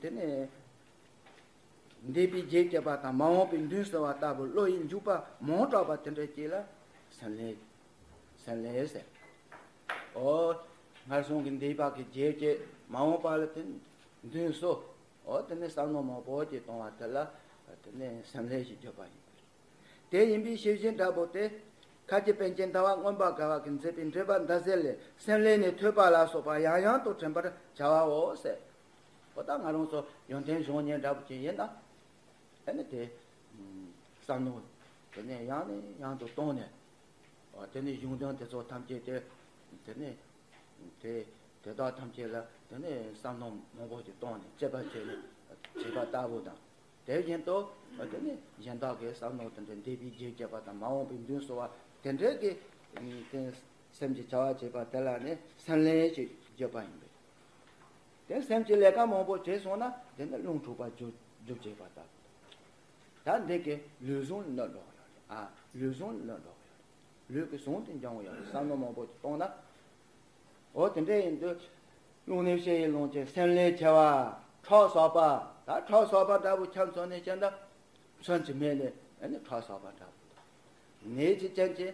དེ་ནས་འདས་པའི་རྗེས་བཅད་པ་དང་མ་འོངས་པའི་མདུན་གསོལ་བ་ལྟ་བུ་བློ་ཡི་འཇུག་པ་མང་དྲགས་པ་དེ་འདྲ་ཅིག་ལ་སེམས་ལས། སེམས་ལས་ཟེར། འོ། སྔར་སོང་གི་འདས་པ་གི་རྗེས་བཅད། མ་འོངས་པ་ལ་དེ་མདུན་གསོལ། འོ་དེ་ནས་བསམ་མནོ་མང་པོ་ཅིག་གཏོང་བ་དེ་ལ་དེ་ནས་སེམས་ལས་ཞེས་བརྗོད་པ་ཡིན། དེ་ཡིན་པའི་ཤེས་བཞིན་འདྲ་པོ་དེ། ཁ་ཅིག་པཎ་ཆེན་ཟླ་བ་མངོན་པར་དགའ་བ་གིས་མཛད་པའི་འགྲེལ་པ་འདི་ཟེར་ལས། སེམས་ལས་ནི་ཐོས་པ་ལ་སོགས་པ་ཡང་ཡང་དུ་དྲན་པར་བྱ་བའོ་ཟེར། འོ་ད་ང་རང་ཚོ་ཡོན་ཏན་གཞུང་གཉིས་འདྲ་པོ་ཅིག་ཡིན་ན། ཨ་ནི་དེ་བསམ་མནོ་དེ་ནས་ཡང་ནས་ཡང་དུ་བཏང་ནས། འོ་དེ་ནས་གཞུང་དོན་དེ་ཚོ་ཐམས་ཅད་དེ། དེ་ནས་དེ་དེ་དག་ཐམས་ཅད་ལ་དེ་ནས་བསམ་མནོ་མང་པོ་ཞིག་བཏང་ནས་དཔྱད་པ་བྱས་ནས་བྱས་པ་ལྟ་བུ་དང་། དེ་བཞིན་དུ་དེ་ནས་གཞན་དག་གི་བསམ་མནོ་དེ་འདྲ་འདས་པའི་རྗེས་བཅད་པ་དང་མ་འོངས་པའི་མདུན་གསོལ་བ་དེ་འདྲའི་གི་དེ་སེམས་ཀྱི་བྱ་བ་བྱེད་པ་དེ་ལ་ནི་སེམས་ལས་ཞེས་བརྗོད་པ་ཡིན་པས། དེ་སེམས་ཀྱི་ལས་ཀ་མང་པོ་བྱས་སོང་ན་དེ་ནི་རླུང་འཁྲུགས་པ་རྒྱུ་རྒྱུ་བྱེད་པ་ལྟ་བུ་དང་། ད་འདི་གི་ལུས་ཟུངས་ནི་གནོད་འགྲོ་གི་ཡོད་རེད། ཨ། ལུས་ཟུངས་ནི་གནོད་འགྲོ་གི་ཡོད་རེད། ལུས་ཀྱི་ཟུངས་དེ་འཇོམས་ཡོད་རེད། བསམ་བློ་མང་པོ་ཞིག་གཏོང་ན། འོ་དེ་འདྲ་ཡིན་དུས། རླུང་ནད་བཤད་པའི་སློང་ཆེན། སེམས་ལས་ཆེ་བ། ཁྲག་བསགས་པ། ད་ཁྲག་བསགས་པ་འདྲ་པོ་ཆ་མཚོན་ནས་བཤད་ན། མཚོན་གྱི་མེད་ནས་ཨ་ནི་ཁྲག་བསགས་པ་འདྲ་པོ་དང་། ནད་ཀྱི་རྐྱེན་གྱིས་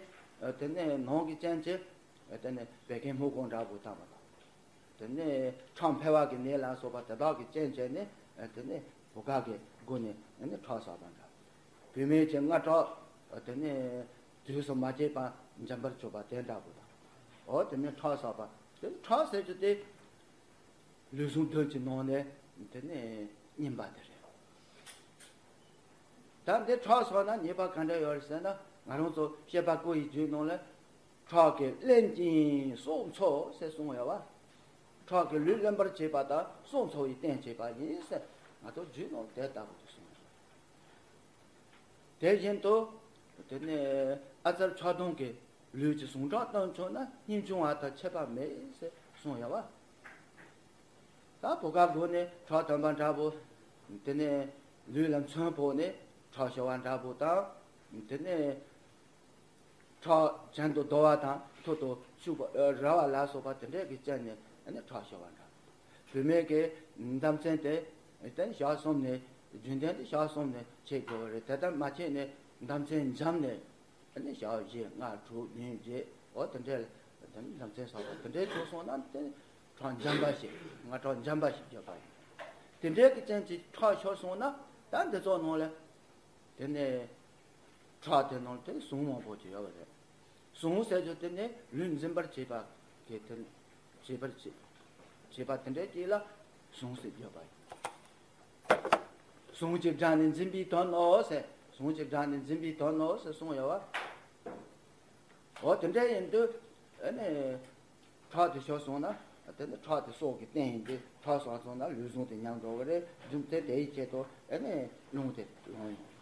དེ་ནས་ནང་གི་རྐྱེན་གྱིས་དེ་ནས་བད་ཀན་སྨུག་ཀོང་འདྲ་པོ་བཏང་བ་དང་། དེ་ནས་ཁྲག་འཕེལ་བ་གི་ནད་ལ་སོགས་པ་དེ་དག་གི་རྐྱེན་བྱས་ནས་དེ་ནས་བུ་ག་གི་སྒོ་ནས་ཨ་ནི་ཁྲག་བསགས་པ་འདྲ་པོ། བུད་མེད་ཀྱི་མངལ་ཁྲག་དེ་ནས་དུས་སུ་མ་སྐྱེས་པ་འཇམ་པར་གྱུར་པ་དེ་འདྲ་པོ་དང་། འོ་དེ་ནས་ཁྲག་བསགས་པ། དེ་ནས་ཁྲག་ཟེར་རྒྱུ་དེ། ལུས་ཟུངས་བདུན་གྱི་ནང་ནས་དེ་ནས་རྙིང་པ་དེ་རེད། ད་འདི་ཁྲག་བསགས་ན་ཉེས་པ་ག་འདྲ་ཡོད་རེད་ཟེར་ན། ང་རང་ཚོ་བཤད་པ་ཀུན་ཡིད་བསྡུས་ནང་ལ། ཁྲག་གིས་བརླན་ཅིང་སྲོག་འཚོ་ཟེར་གསུངས་ཡོད་པ། ཁྲག་གིས་ལུས་བརླན་པར་བྱེད་པ་དང་སྲོག་འཚོ་བའི་རྟེན་བྱེད་པ་ཡིན་ཟེར། ང་ཚོ་རྒྱུད་ནང་དེ་ལྟ་བུ་ཅིག་གསུངས་ཡོད། དེ་བཞིན་དུ། དེ་ནས་ཨ་ཙརྱ་ཚ་གདུང་གིས། ལུས་ཀྱི་ཟུངས་ཁྲག་བཏོན་ཆོག་ན། སྙིང་ཆུང་བ་དང་ཁྱད་པར་མེད་ཟེར་གསུངས་ཡོད་པ། ད་བུ་ག་སྒོ་ནས་ཁྲག་བཏོན་པ་འདྲ་པོ། དེ་ནས་ལུས་ལ་མཚོན་ཕོག་ནས་ཁྲག་ཤོར་བ་འདྲ་པོ་དང་། དེ་ནས་ཁྲག་གྱེན་དུ་བརྡོལ་བ་དང་ཐོག་ཏུ་ཤུག་པ་རལ་བ་ལ་སོགས་པ་དེ་འདྲ་གི་རྐྱེན་ནས་ཨ་ནི་ཁྲག་ཤོར་བ་འདྲ། བུད་མེད་ཀྱི་ཟླ་མཚན་དེ་དེ་ཞག་གསུམ་ནས། རྒྱུན་ལྡན་དུ་ཞག་གསུམ་ནས་བྱེད་དགོས་པ་རེད། དེ་ལྟར་མ་བྱས་ནས་ཟླ་མཚན་འཇམ་ནས་ཨ་ནི་ཞག་བཞི་ལྔ་དྲུག་ཉིན་བརྒྱད། འོ་དེ་འདྲ་ལ་ཟླ་མཚན་བསགས་པ་དེ་འདྲའི་བྱུང་སོང་ན། དེ་ཁྲག་འཇམ་པ་ཞིག་མངལ་ཁྲག་འཇམ་པ་ཞིག་བརྗོད་པ་ཡིན། དེ་འདྲའི་གི་རྐྱེན་གྱིས་ཁྲག་ཤོར་སོང་ན། ད་འདི་ཚོ་ནང་ལ། དེ་ནས་ཁྲག་དེ་ནང་དེ་ཟུངས་མང་པོ་ཅིག་ཡོད་པ་རེད། ཟུངས་ཟེར་རྒྱུ་དེ་ནི་ལུས་འཛིན་པར་བྱེད་པ་གི་དེ། བྱེད་པར་བྱེད། བྱེད་པ་དེ་འདྲ་ཅིག་ལ་ཟུངས་ཟེར་བརྗོད་པ་ཡིན། ཟུངས་ཀྱི་སྒྲ་ནི་འཛིན་པའི་དོན་ནོ་ཟེར། ཟུངས་ཀྱི་སྒྲ་ནི་འཛིན་པའི་དོན་ནོ་ཟེར་གསུངས་ཡོད་པ། འོ་དེ་འདྲ་ཡིན་དུས་ཨ་ནི། ཁྲག་དེ་ཤོར་སོང་ན། དེ་ནི་ཁྲག་དེ་སྲོག་གི་རྟེན་ཡིན་ཏེ། ཁྲག་ཤོར་སོང་ན་ལུས་ཟུངས་དེ་ཉམས་འགྲོ་གི་རེད། རྒྱུ་མཚན་དེའི་ཆེད་དུ་ཨ་ནི་རླུང་དེ་སློང་ཡོང་།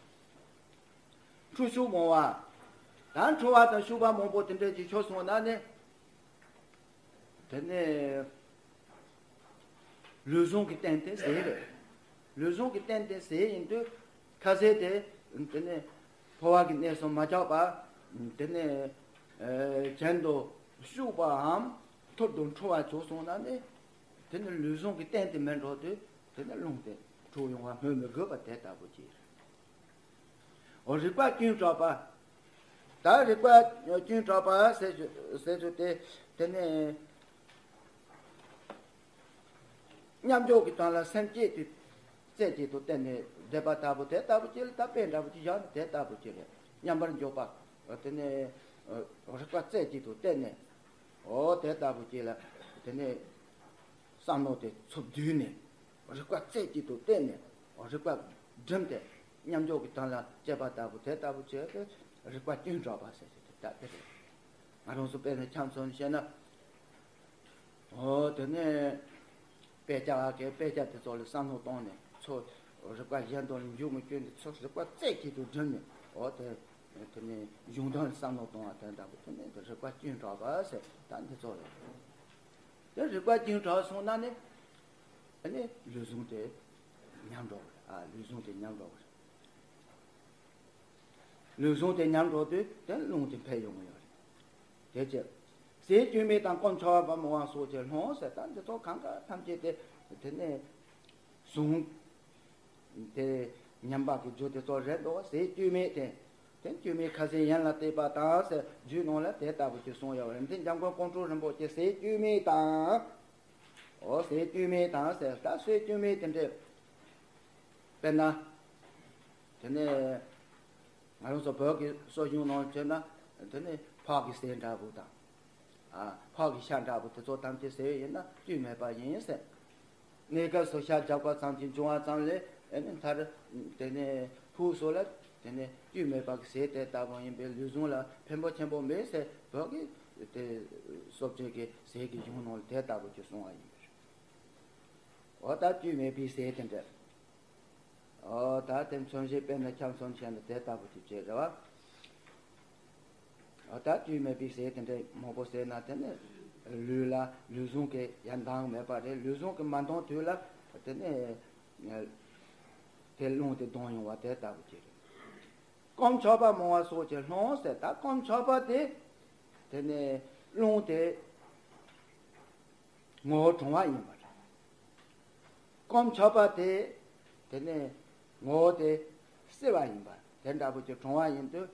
འཁྲུ་ཤུགས་མང་བ། ད་འཁྲུ་བ་དང་ཤུག་པ་མང་པོ་དེ་འདྲ་ཅིག་ཤོར་སོང་ན་ནི། དེ་ནི་ལུས་ཟུངས་ཀྱི་རྟེན་དེ་ཟས་རེད། ལུས་ཟུངས་ཀྱི་རྟེན་དེ་ཟས་ཡིན་དུས་ཁ་ཟས་དེ་དེ་ནས་འཕོ་བ་གི་གནས་སུ་མ་ཆགས་པ་དེ་ནས་གྱེན་དུ་ཞུགས་པའམ་ཐུར་དུ་འཁྲུ་བ་བྱུང་སོང་ན་ནི་དེ་ནི་ལུས་ཟུངས་ཀྱི་རྟེན་དེ་མེད་འགྲོ་དུས་དེ་ནི་རླུང་དེ་འཁྲུགས་ཡོང་བ་སྨོས་མི་དགོས་པ་དེ་ལྟ་བུ་ཅིག་རེད། འོ་རིག་པ་ཀུན་གྲགས་པ། ད་རིག་པ་ཀུན་གྲགས་པ་ཟེར་རྒྱུ་ཟེར་རྒྱུ་དེ་དེ་ནི་མཉམ་འཇོག་གི་དོན་ལ་སེམས་བསྐྱེད་དེ་རྩེ་གཅིག་ཏུ་བརྟེན་ནས་བསྡད་པ་ལྟ་བུ་དེ་ལྟ་བུ་ཅིག་ལ། ད་དཔེ་འདྲ་བོ་ཅིག་བཞག་ན་དེ་ལྟ་བུ་ཅིག་རེད། མཉམ་པར་འཇོག་པ་དེ་ནི་རིག་པ་རྩེ་གཅིག་ཏུ་བརྟེན་ནས་འོ་དེ་ལྟ་བུ་ཅིག་ལ་དེ་ནི་བསམ་མནོ་དེ་ཚུར་བསྡུས་ནས་རིག་པ་རྩེ་གཅིག་ཏུ་བརྟེན་ནས་རིག་པ་བསྒྲིམས་ཏེ་མཉམ་འཇོག་གི་དོན་ལ་སྤྱད་པ་ལྟ་བུ་དེ་ལྟ་བུ་བྱས་ཏེ་རིག་པ་ཀུན་གྲགས་པ་ཟེར་གྱི་དེ་ལྟ་དེ་རེད། ང་རང་ཚོ་དཔེར་ན་འཁྱམས་སོང་བཤད་ན། འོ་དེ་ནས་དཔེ་ཆ་བ་གའི་དཔེ་ཆ་དེ་ཚོ་ལ་བསམ་བློ་བཏང་ནས་ཚུར་རིག་པ་གཞན་དུ་འཇུག་མི་བཅུག་ནས་ཚུར་རིག་པ་རྩེ་གཅིག་ཏུ་བསྒྲིམས་ནས་འོ་དེ་དེ་ནས་གཞུང་དོན་ལ་བསམ་བློ་གཏོང་བ་དེ་ལྟ་བུ་དེ་ནས་དེ་རིག་པ་ཀུན་གྲགས་པ་ཟེར་ད་འདི་ཚོ་རེད། དེ་རིག་པ་ཀུན་གྲགས་སོང་ན་ནི་ཨ་ནི་ལུས་ཟུངས་དེ་ཉམས་འགྲོ་བ་རེད། ཨ་ལུས་ཟུངས་དེ་ཉམས་འགྲོ་བ་རེད། ལུས་ཟུངས་དེ་ཉམས་འགྲོ་དུས་དེ་རླུང་དེ་འཕེལ་ཡོང་གི་ཡོད་རེད། དེ་ཅི། ཟས་སྐྱུ་མེད་དང་སྐོམ་ཆགས་པ་མང་བ་སོགས་ཀྱི་སློང་ཟེར་ད་འདི་ཚོ་གང་ག་ཐམས་ཅད་དེ་དེ་ནས་ཟུངས་དེ་ཉམས་པ་གི་རྒྱུ་དེ་ཚོ་རེད་འདུག་བ། ཟས་སྐྱུ་མེད་དེ་དེ་སྐྱུ་མེད་ཁ་ཟས་ཡན་ལ་གཏད་པ་དང་ཟེར་རྒྱུད་ནང་ལ་དེ་ལྟ་བུ་ཅིག་གསུངས་ཡོད་རེད། འདི་འཇམ་མགོན་ཀོང་སྤྲུལ་རིན་པོ་ཆེ་ཟས་སྐྱུ་མེད་དང་། འོ་ཟས་སྐྱུ་མེད་དང་ཟེར་ད་ཟས་སྐྱུ་མེད་དེ་འདྲས། དཔེར་ན། དེ་ནས་ང་རང་ཚོ་བོད་ཀྱི་སྲོལ་རྒྱུན་ནང་བྱས་ན་དེ་ནས་ཕག་གི་ཟས་འདྲ་བོ་དང་། ཨ་ཕག་གི་ཤ་འདྲ་བོ་དེ་ཚོ་ཐམས་ཅད་ཟས་ཡིན་ན་སྐྱུ་མེད་པ་ཡིན་ཟེར། གནས་སྐབས་སུ་ཤ་རྒྱགས་པ་ཙམ་གྱིས་འབྱུང་བ་ཙམ་ལས་ཨེ་ནི་མཐར་དེ་ནས་ཕུགས་སུ་ལ་དེ་ནས་སྐྱུ་མེད་པ་གི་ཟས་དེ་ལྟ་བུ་ཡིན་པས་ལུས་ཟུངས་ལ་ཕན་པོ་ཆེན་པོ་མེད་ཟེར་བོད་ཀྱི་དེ་སྲོལ་རྒྱུན་གྱི་ཟས་ཀྱི་གཞུང་ནང་ལ་དེ་ལྟ་བུ་ཅིག་གསུངས་པ་ཡིན་པས། འོ་ད་སྐྱུ་མེད་པའི་ཟས་དེ་འདྲ། འོ་ད་དེ་མཚོན་བྱེད་དཔེར་ན་འཁྱམས་སོང་བྱས་ན་དེ་ལྟ་བུ་ཅིག་བྱེད་རེད་བ། འོ་ད་སྐྱུ་མེད་པའི་ཟས་དེ་འདྲ་མང་པོ་ཟས་ན་དེ་ནི་ལུས་ལ་ལུས་ཟུངས་ཀྱི་ཡར་འདང་མེད་པ་རེད། ལུས་ཟུངས་ཀྱི་མ་འདང་དུས་ལ་དེ་ནི་དེ་རླུང་དེ་ལྡང་ཡོང་བ་དེ་ལྟ་བུ་ཅིག་རེད། སྐོམ་ཆགས་པ་མང་བ་སོགས་ཀྱི་སློང་ཟེར་ད་སྐོམ་ཆགས་པ་དེ་དེ་ནི་རླུང་དེ་ངོ་བོ་གྲང་བ་ཡིན་པ་རེད། སྐོམ་ཆགས་པ་དེ་དེ་ནི་ངོ་བོ་དེ་བསིལ་བ་ཡིན་པ་དེ་འདྲ་བོ་ཅིག་གྲང་བ་ཡིན་དུས་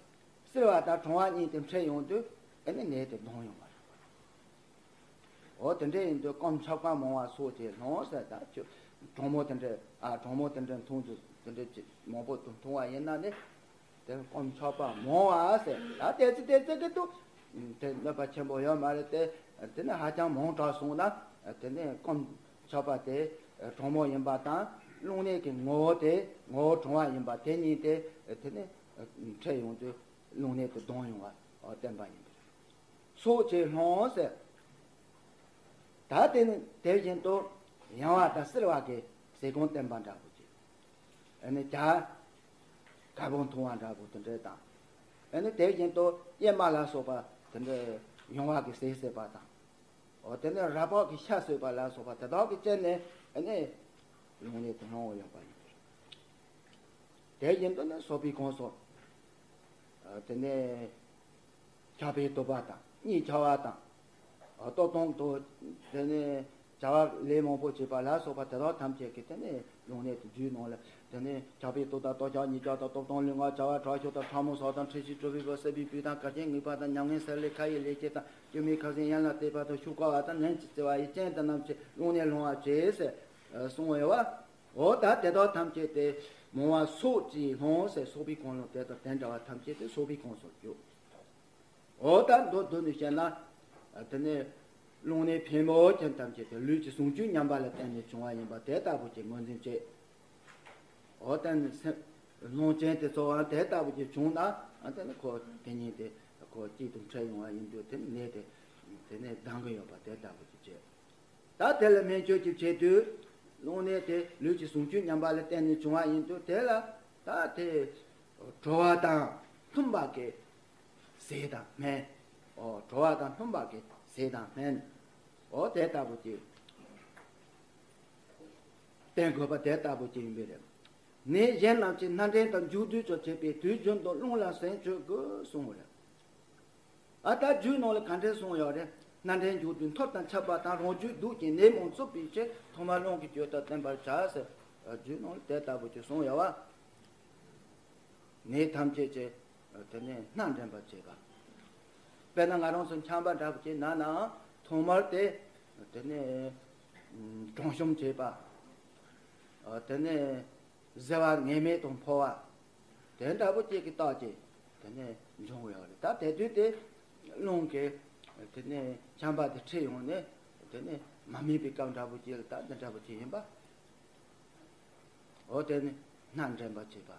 བསིལ་བ་དང་གྲང་བ་གཉིས་དེ་འཕྲད་ཡོང་དུས་ཨ་ནི་ནད་དེ་ལྡང་ཡོང་བ་རེད། འོ་དེ་འདྲ་ཡིན་དུས་སྐོམ་ཆགས་པ་མང་བ་སོགས་ཀྱི་སློང་ཟེར་ད་ཁྱོད་གྲང་མོ་དེ་འདྲ་ཨ་གྲང་མོ་དེ་འདྲ་འཐུང་དུས་དེ་འདྲ་ཅིག་མང་པོ་འཐུང་བ་ཡིན་ན་ནི། དེ་སྐོམ་ཆགས་པ་མང་བ་ཟེར་ད་དེ་ཚོ་དེ་ཚོ་གི་འདུག་དེ་གནོད་པ་ཆེན་པོ་ཡོད་མ་རེད་དེ། དེ་ནི་ཧ་ཅང་མང་དྲགས་སོང་ན་དེ་ནི་སྐོམ་ཆགས་པ་དེ་གྲང་མོ་ཡིན་པ་དང་རླུང་ནད་ཀྱི་ངོ་བོ་དེ་ངོ་བོ་གྲང་བ་ཡིན་པ་དེ་གཉིས་དེ་དེ་ནི་འཕྲད་ཡོང་དུས་རླུང་ནད་དེ་ལྡང་ཡོང་བ་བསྟན་པ་ཡིན་པས། སོགས་ཀྱི་སློང་ཟེར། ད་དེ་ནི་དེ་བཞིན་དུ་ཡང་བ་དང་བསིལ་བ་གི་ཟས་སྐོམ་བསྟན་པ་འདྲ་བོ་ཅིག་ཨ་ནི་ཇ་དཀར་པོ་འཐུང་བ་འདྲ་བོ་དེ་འདྲ་དང་། ཨ་ནི་དེ་བཞིན་དུ་ཡན་མ་ལ་སོགས་པ་དེ་འདྲ་ཡང་བ་གི་ཟས་བཟས་པ་དང་། འོ་དེ་ནས་ར་ཕག་གི་ཤ་ཟོས་པ་ལ་སོགས་པ་དེ་དག་གི་རྐྱེན་ནས་ཨ་ནི་རླུང་ནད་དེ་སློང་བ་ཡོང་པ་ཡིན། དེ་བཞིན་དུ་ནི་གསོ་བའི་ཁོངས་སུ། དེ་ནས་ཆགས་པའི་རྟུལ་པ་དང་གཉིད་ཆགས་པ་དང་། ལྟོགས་ལྟོགས་དང་དེ་ནས་བྱ་བ་ལས་མང་པོ་བྱེད་པ་ལ་སོགས་པ་དེ་དག་ཐམས་ཅད་ཀྱིས་དེ་ནས་རླུང་ནད་དེ་རྒྱུད་ནང་ལ་དེ་ནས་ཆགས་པའི་རྟུལ་དང་ལྟོགས་ཆགས་གཉིད་ཆགས་དང་ལྟོགས་དང་ལུས་ངག་བྱ་བ་དྲག་ཤུགས་དང་ཕྲ་མོ་སོགས་དང་འཁྲུལ་ཞིག་གྲུབ་པའི་བུ་སྲེད་པའི་སྤུས་དང་གར་ཆེན་ངེས་པ་དང་ཉམས་ངན་སེལ་ལས་ཁ་ཡི་ལས་བྱེད་དང་སྐྱོན་མེད་ཁ་ཟས་ཡན་ལ་གཏད་པ་དང་ཤུགས་དཀའ་བ་དང་ནན་གྱིས་བརྩི་བ་ཡི་རྐྱེན་དེ་རྣམས་ཀྱིས་རླུང་ནད་སློང་བར་བྱེད་ཟེར་གསུངས་ཡོད་བ། འོ་ད་དེ་དག་ཐམས་ཅད་དེ་མང་བ་སོགས་ཀྱིས་སློང་ཟེར་གསོ་བའི་ཁོངས་ལ་དེ་དང་དེ་འདྲ་བ་ཐམས་ཅད་དེ་གསོ་བའི་ཁོངས་སུ་གྱུར། འོ་ད་མདོར་བསྡུས་ནས་བཤད་ན། དེ་ནས་རླུང་ནད་ཕལ་མོ་ཆེ་ཐམས་ཅད་དེ་ལུས་ཀྱི་ཟུངས་བཅུད་ཉམས་པ་ལ་བརྟེན་ནས་བྱུང་བ་ཡིན་པ་དེ་ལྟ་བུ་ཅིག་ངོས་འཛིན་བྱེད། འོ་ད་ནི་སེམས་རླུང་ཅན་དེ་ཚོའང་དེ་ལྟ་བུ་ཅིག་བྱུང་ན་དེ་ནི་ཁོ་དེ་ཉིད་དེ་ཁོ་གཅིག་ཏུ་འཕྲད་ཡོང་བ་ཡིན་དུས་དེ་ནི་ནད་དེ་དེ་ནས་ལྡང་གི་ཡོད་པ་དེ་ལྟ་བུ་ཅིག་བྱེད། ད་དེ་ལ་སྨན་བཅོས་ཀྱི་ཆེད་དུ་རླུང་ནད་དེ་ལུས་ཀྱི་ཟུངས་བཅུད་ཉམས་པ་ལ་བརྟེན་ནས་བྱུང་བ་ཡིན་དུས་དེ་ལ་ད་དེ་དྲོ་བ་དང་མཐུན་པ་གི་ཟས་དང་སྨན། ཨོ་དྲོ་བ་དང་མཐུན་པ་གི་ཟས་དང་སྨན། ཨོ་དེ་ལྟ་བུ་ཅིག་བསྟེན་དགོས་པ་དེ་ལྟ་བུ་ཅིག་ཡིན་པས་རེད། ནད་གཞན་རྣམས་ཀྱི་སྣ་འདྲེན་དང་མཇུག་བསྡུ་ཆོག་བྱེད་པའི་དུས་རྒྱུན་དུ་རླུང་ལ་ཟན་སྤྱོད་དགོས་གསུངས་པ་རེད། ཨ་ད་རྒྱུད་ནང་ལ་ག་འདྲས་གསུངས་ཡོད་རེད། སྣ་འདྲེན་མཇུག་བསྡུ་འཐོར་དང་ཆད་པ་དང་རང་རྒྱུད་དུག་ཅིང་ནད་མང་རྩུབ་པའི་ཕྱིར་ཐོག་མར་རླུང་གིས་བཅོས་ལྟར་བསྟེན་པར་བྱ་ཟེར། རྒྱུད་ནང་ལ་དེ་ལྟ་བུ་ཅིག་གསུངས་ཡོད་བ། ནད་ཐམས་ཅད་ཀྱི་དེ་ནས་སྣ་འདྲེན་པར་བྱེད་པ། དཔེར་ན་ང་རང་ཚོ་ཆམ་པ་འདྲ་པོ་ཅིག་ན་ནའང་ཐོག་མར་དེ་དེ་ནས་གྲང་ཤུམ་བྱེད་པ། དེ་ནས་བཟི་བ་ངེས་མེད་དུ་འཕོ་བ། དེ་འདྲ་པོ་ཅིག་གི་རྟགས་ཅིག་དེ་ནས་འབྱུང་ཡོད་རེད། ད་དེ་དུས་དེ་རླུང་གིས་དེ་ནས་ཆམ་པ་དེ་ཁྲིད་ཡོང་ནས་དེ་ནས་མ་སྨིན་པའི་སྐབས་འདྲ་པོ་ཅིག་ལ་ད་འདི་འདྲ་པོ་ཅིག་ཡིན་པ། འོ་དེ་ནི་སྣ་འདྲེན་པ་བྱེད་པ།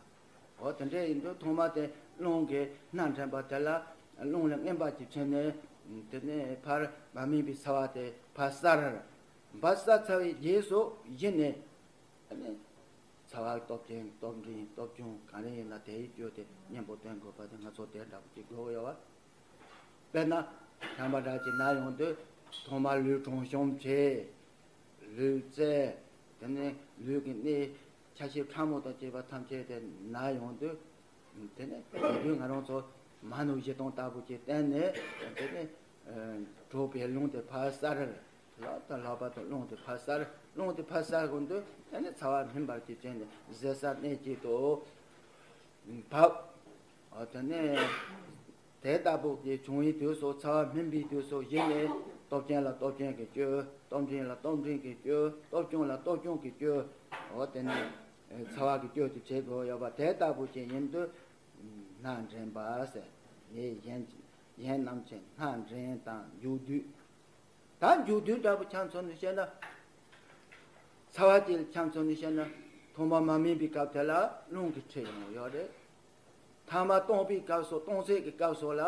འོ་དེ་འདྲ་ཡིན་དུས་ཐོག་མ་དེ་རླུང་གིས་སྣ་འདྲེན་པ་དེ་ལ་རླུང་ལ་རྔན་པ་ཅིག་བྱས་ནས་དེ་ནས་ཕར་མ་སྨིན་པའི་ཚ་བ་དེ་ཕར་བསལ། ཕར་བསལ་ཚར་བའི་རྗེས་སུ་གཞི་ནས་དེ་ནས་ཚ་བ་སྟོབས་ཆེན་སྟོབས་འབྲིང་སྟོབས་ཆུང་ག་རེ་ཡིན་ན་དེའི་རྒྱུ་དེ་གཉེན་པོ་བསྟེན་དགོས་པ་དེ་ང་ཚོ་དེ་འདྲ་པོ་ཅིག་དགོས་ཡོད་བ། དཔེར་ན་ཆམ་པ་འདྲ་ཅིག་ན་ཡོང་དུས་ཐོག་མར་ལུས་གྲང་ཤུམ་བྱེད། ལུས་རྩལ། དེ་ནས་ལུས་ཀྱི་གནས་ཆ་ཤས་ཕྲ་མོ་དང་བཅས་པ་ཐམས་ཅད་དེ་ན་ཡོང་དུས། དེ་ནས་དེ་དུས་ང་རང་ཚོ་མ་ཎི་བཞི་སྟོང་ལྟ་བུ་ཅིག་བསྟན་ནས་དེ་ནས་གྲོགས་པའི་རླུང་དེ་ཕར་བསལ། ལག་དང་ལག་པ་དང་རླུང་དེ་ཕར་བསལ། རླུང་དེ་ཕར་བསལ་དགོས་དུས་དེ་ནས་ཚ་བ་སྨིན་པར་གྱིས་བྱས་ནས་བཟི་ས་གནས་གཅིག་ཏུ་བབས། དེ་ནས་དེ་ལྟ་བུ་གི་བྱུང་བའི་དུས་སུ་ཚ་བ་སྨིན་པའི་དུས་སུ་གཞི་ནས་སྟོབས་ཆེན་ལ་སྟོབས་ཆེན་གྱིས་བཅོས། སྟོབས་འབྲིང་ལ་སྟོབས་འབྲིང་གིས་བཅོས། སྟོབས་ཆུང་ལ་སྟོབས་ཆུང་གིས་བཅོས། འོ་དེ་ནས་ཚ་བ་གི་བཅོས་དེ་བྱེད་དགོས་ཡོད་པ་དེ་ལྟ་བུ་ཅིག་ཡིན་དུས་སྣ་འདྲེན་པ་ཟེར། ནད་གཞན་གཞན་རྣམས་ཀྱི་སྣ་འདྲེན་དང་མཇུག་བསྡུ། ད་མཇུག་བསྡུ་འདྲ་པོ་ཆ་མཚོན་ནས་བཤད་ན། ཚ་བ་གཅིག་ལ་ཆ་མཚོན་ནས་བཤད་ན་ཐོག་མ་མ་སྨིན་པའི་སྐབས་དེ་ལ་རླུང་གིས་ཁྲིད་ཡོང་ཡོད་རེད། ཐ་མ་སྟོང་པའི་སྐབས་སུ་སྟོང་ཚད་ཀྱི་སྐབས་སུ་ལ་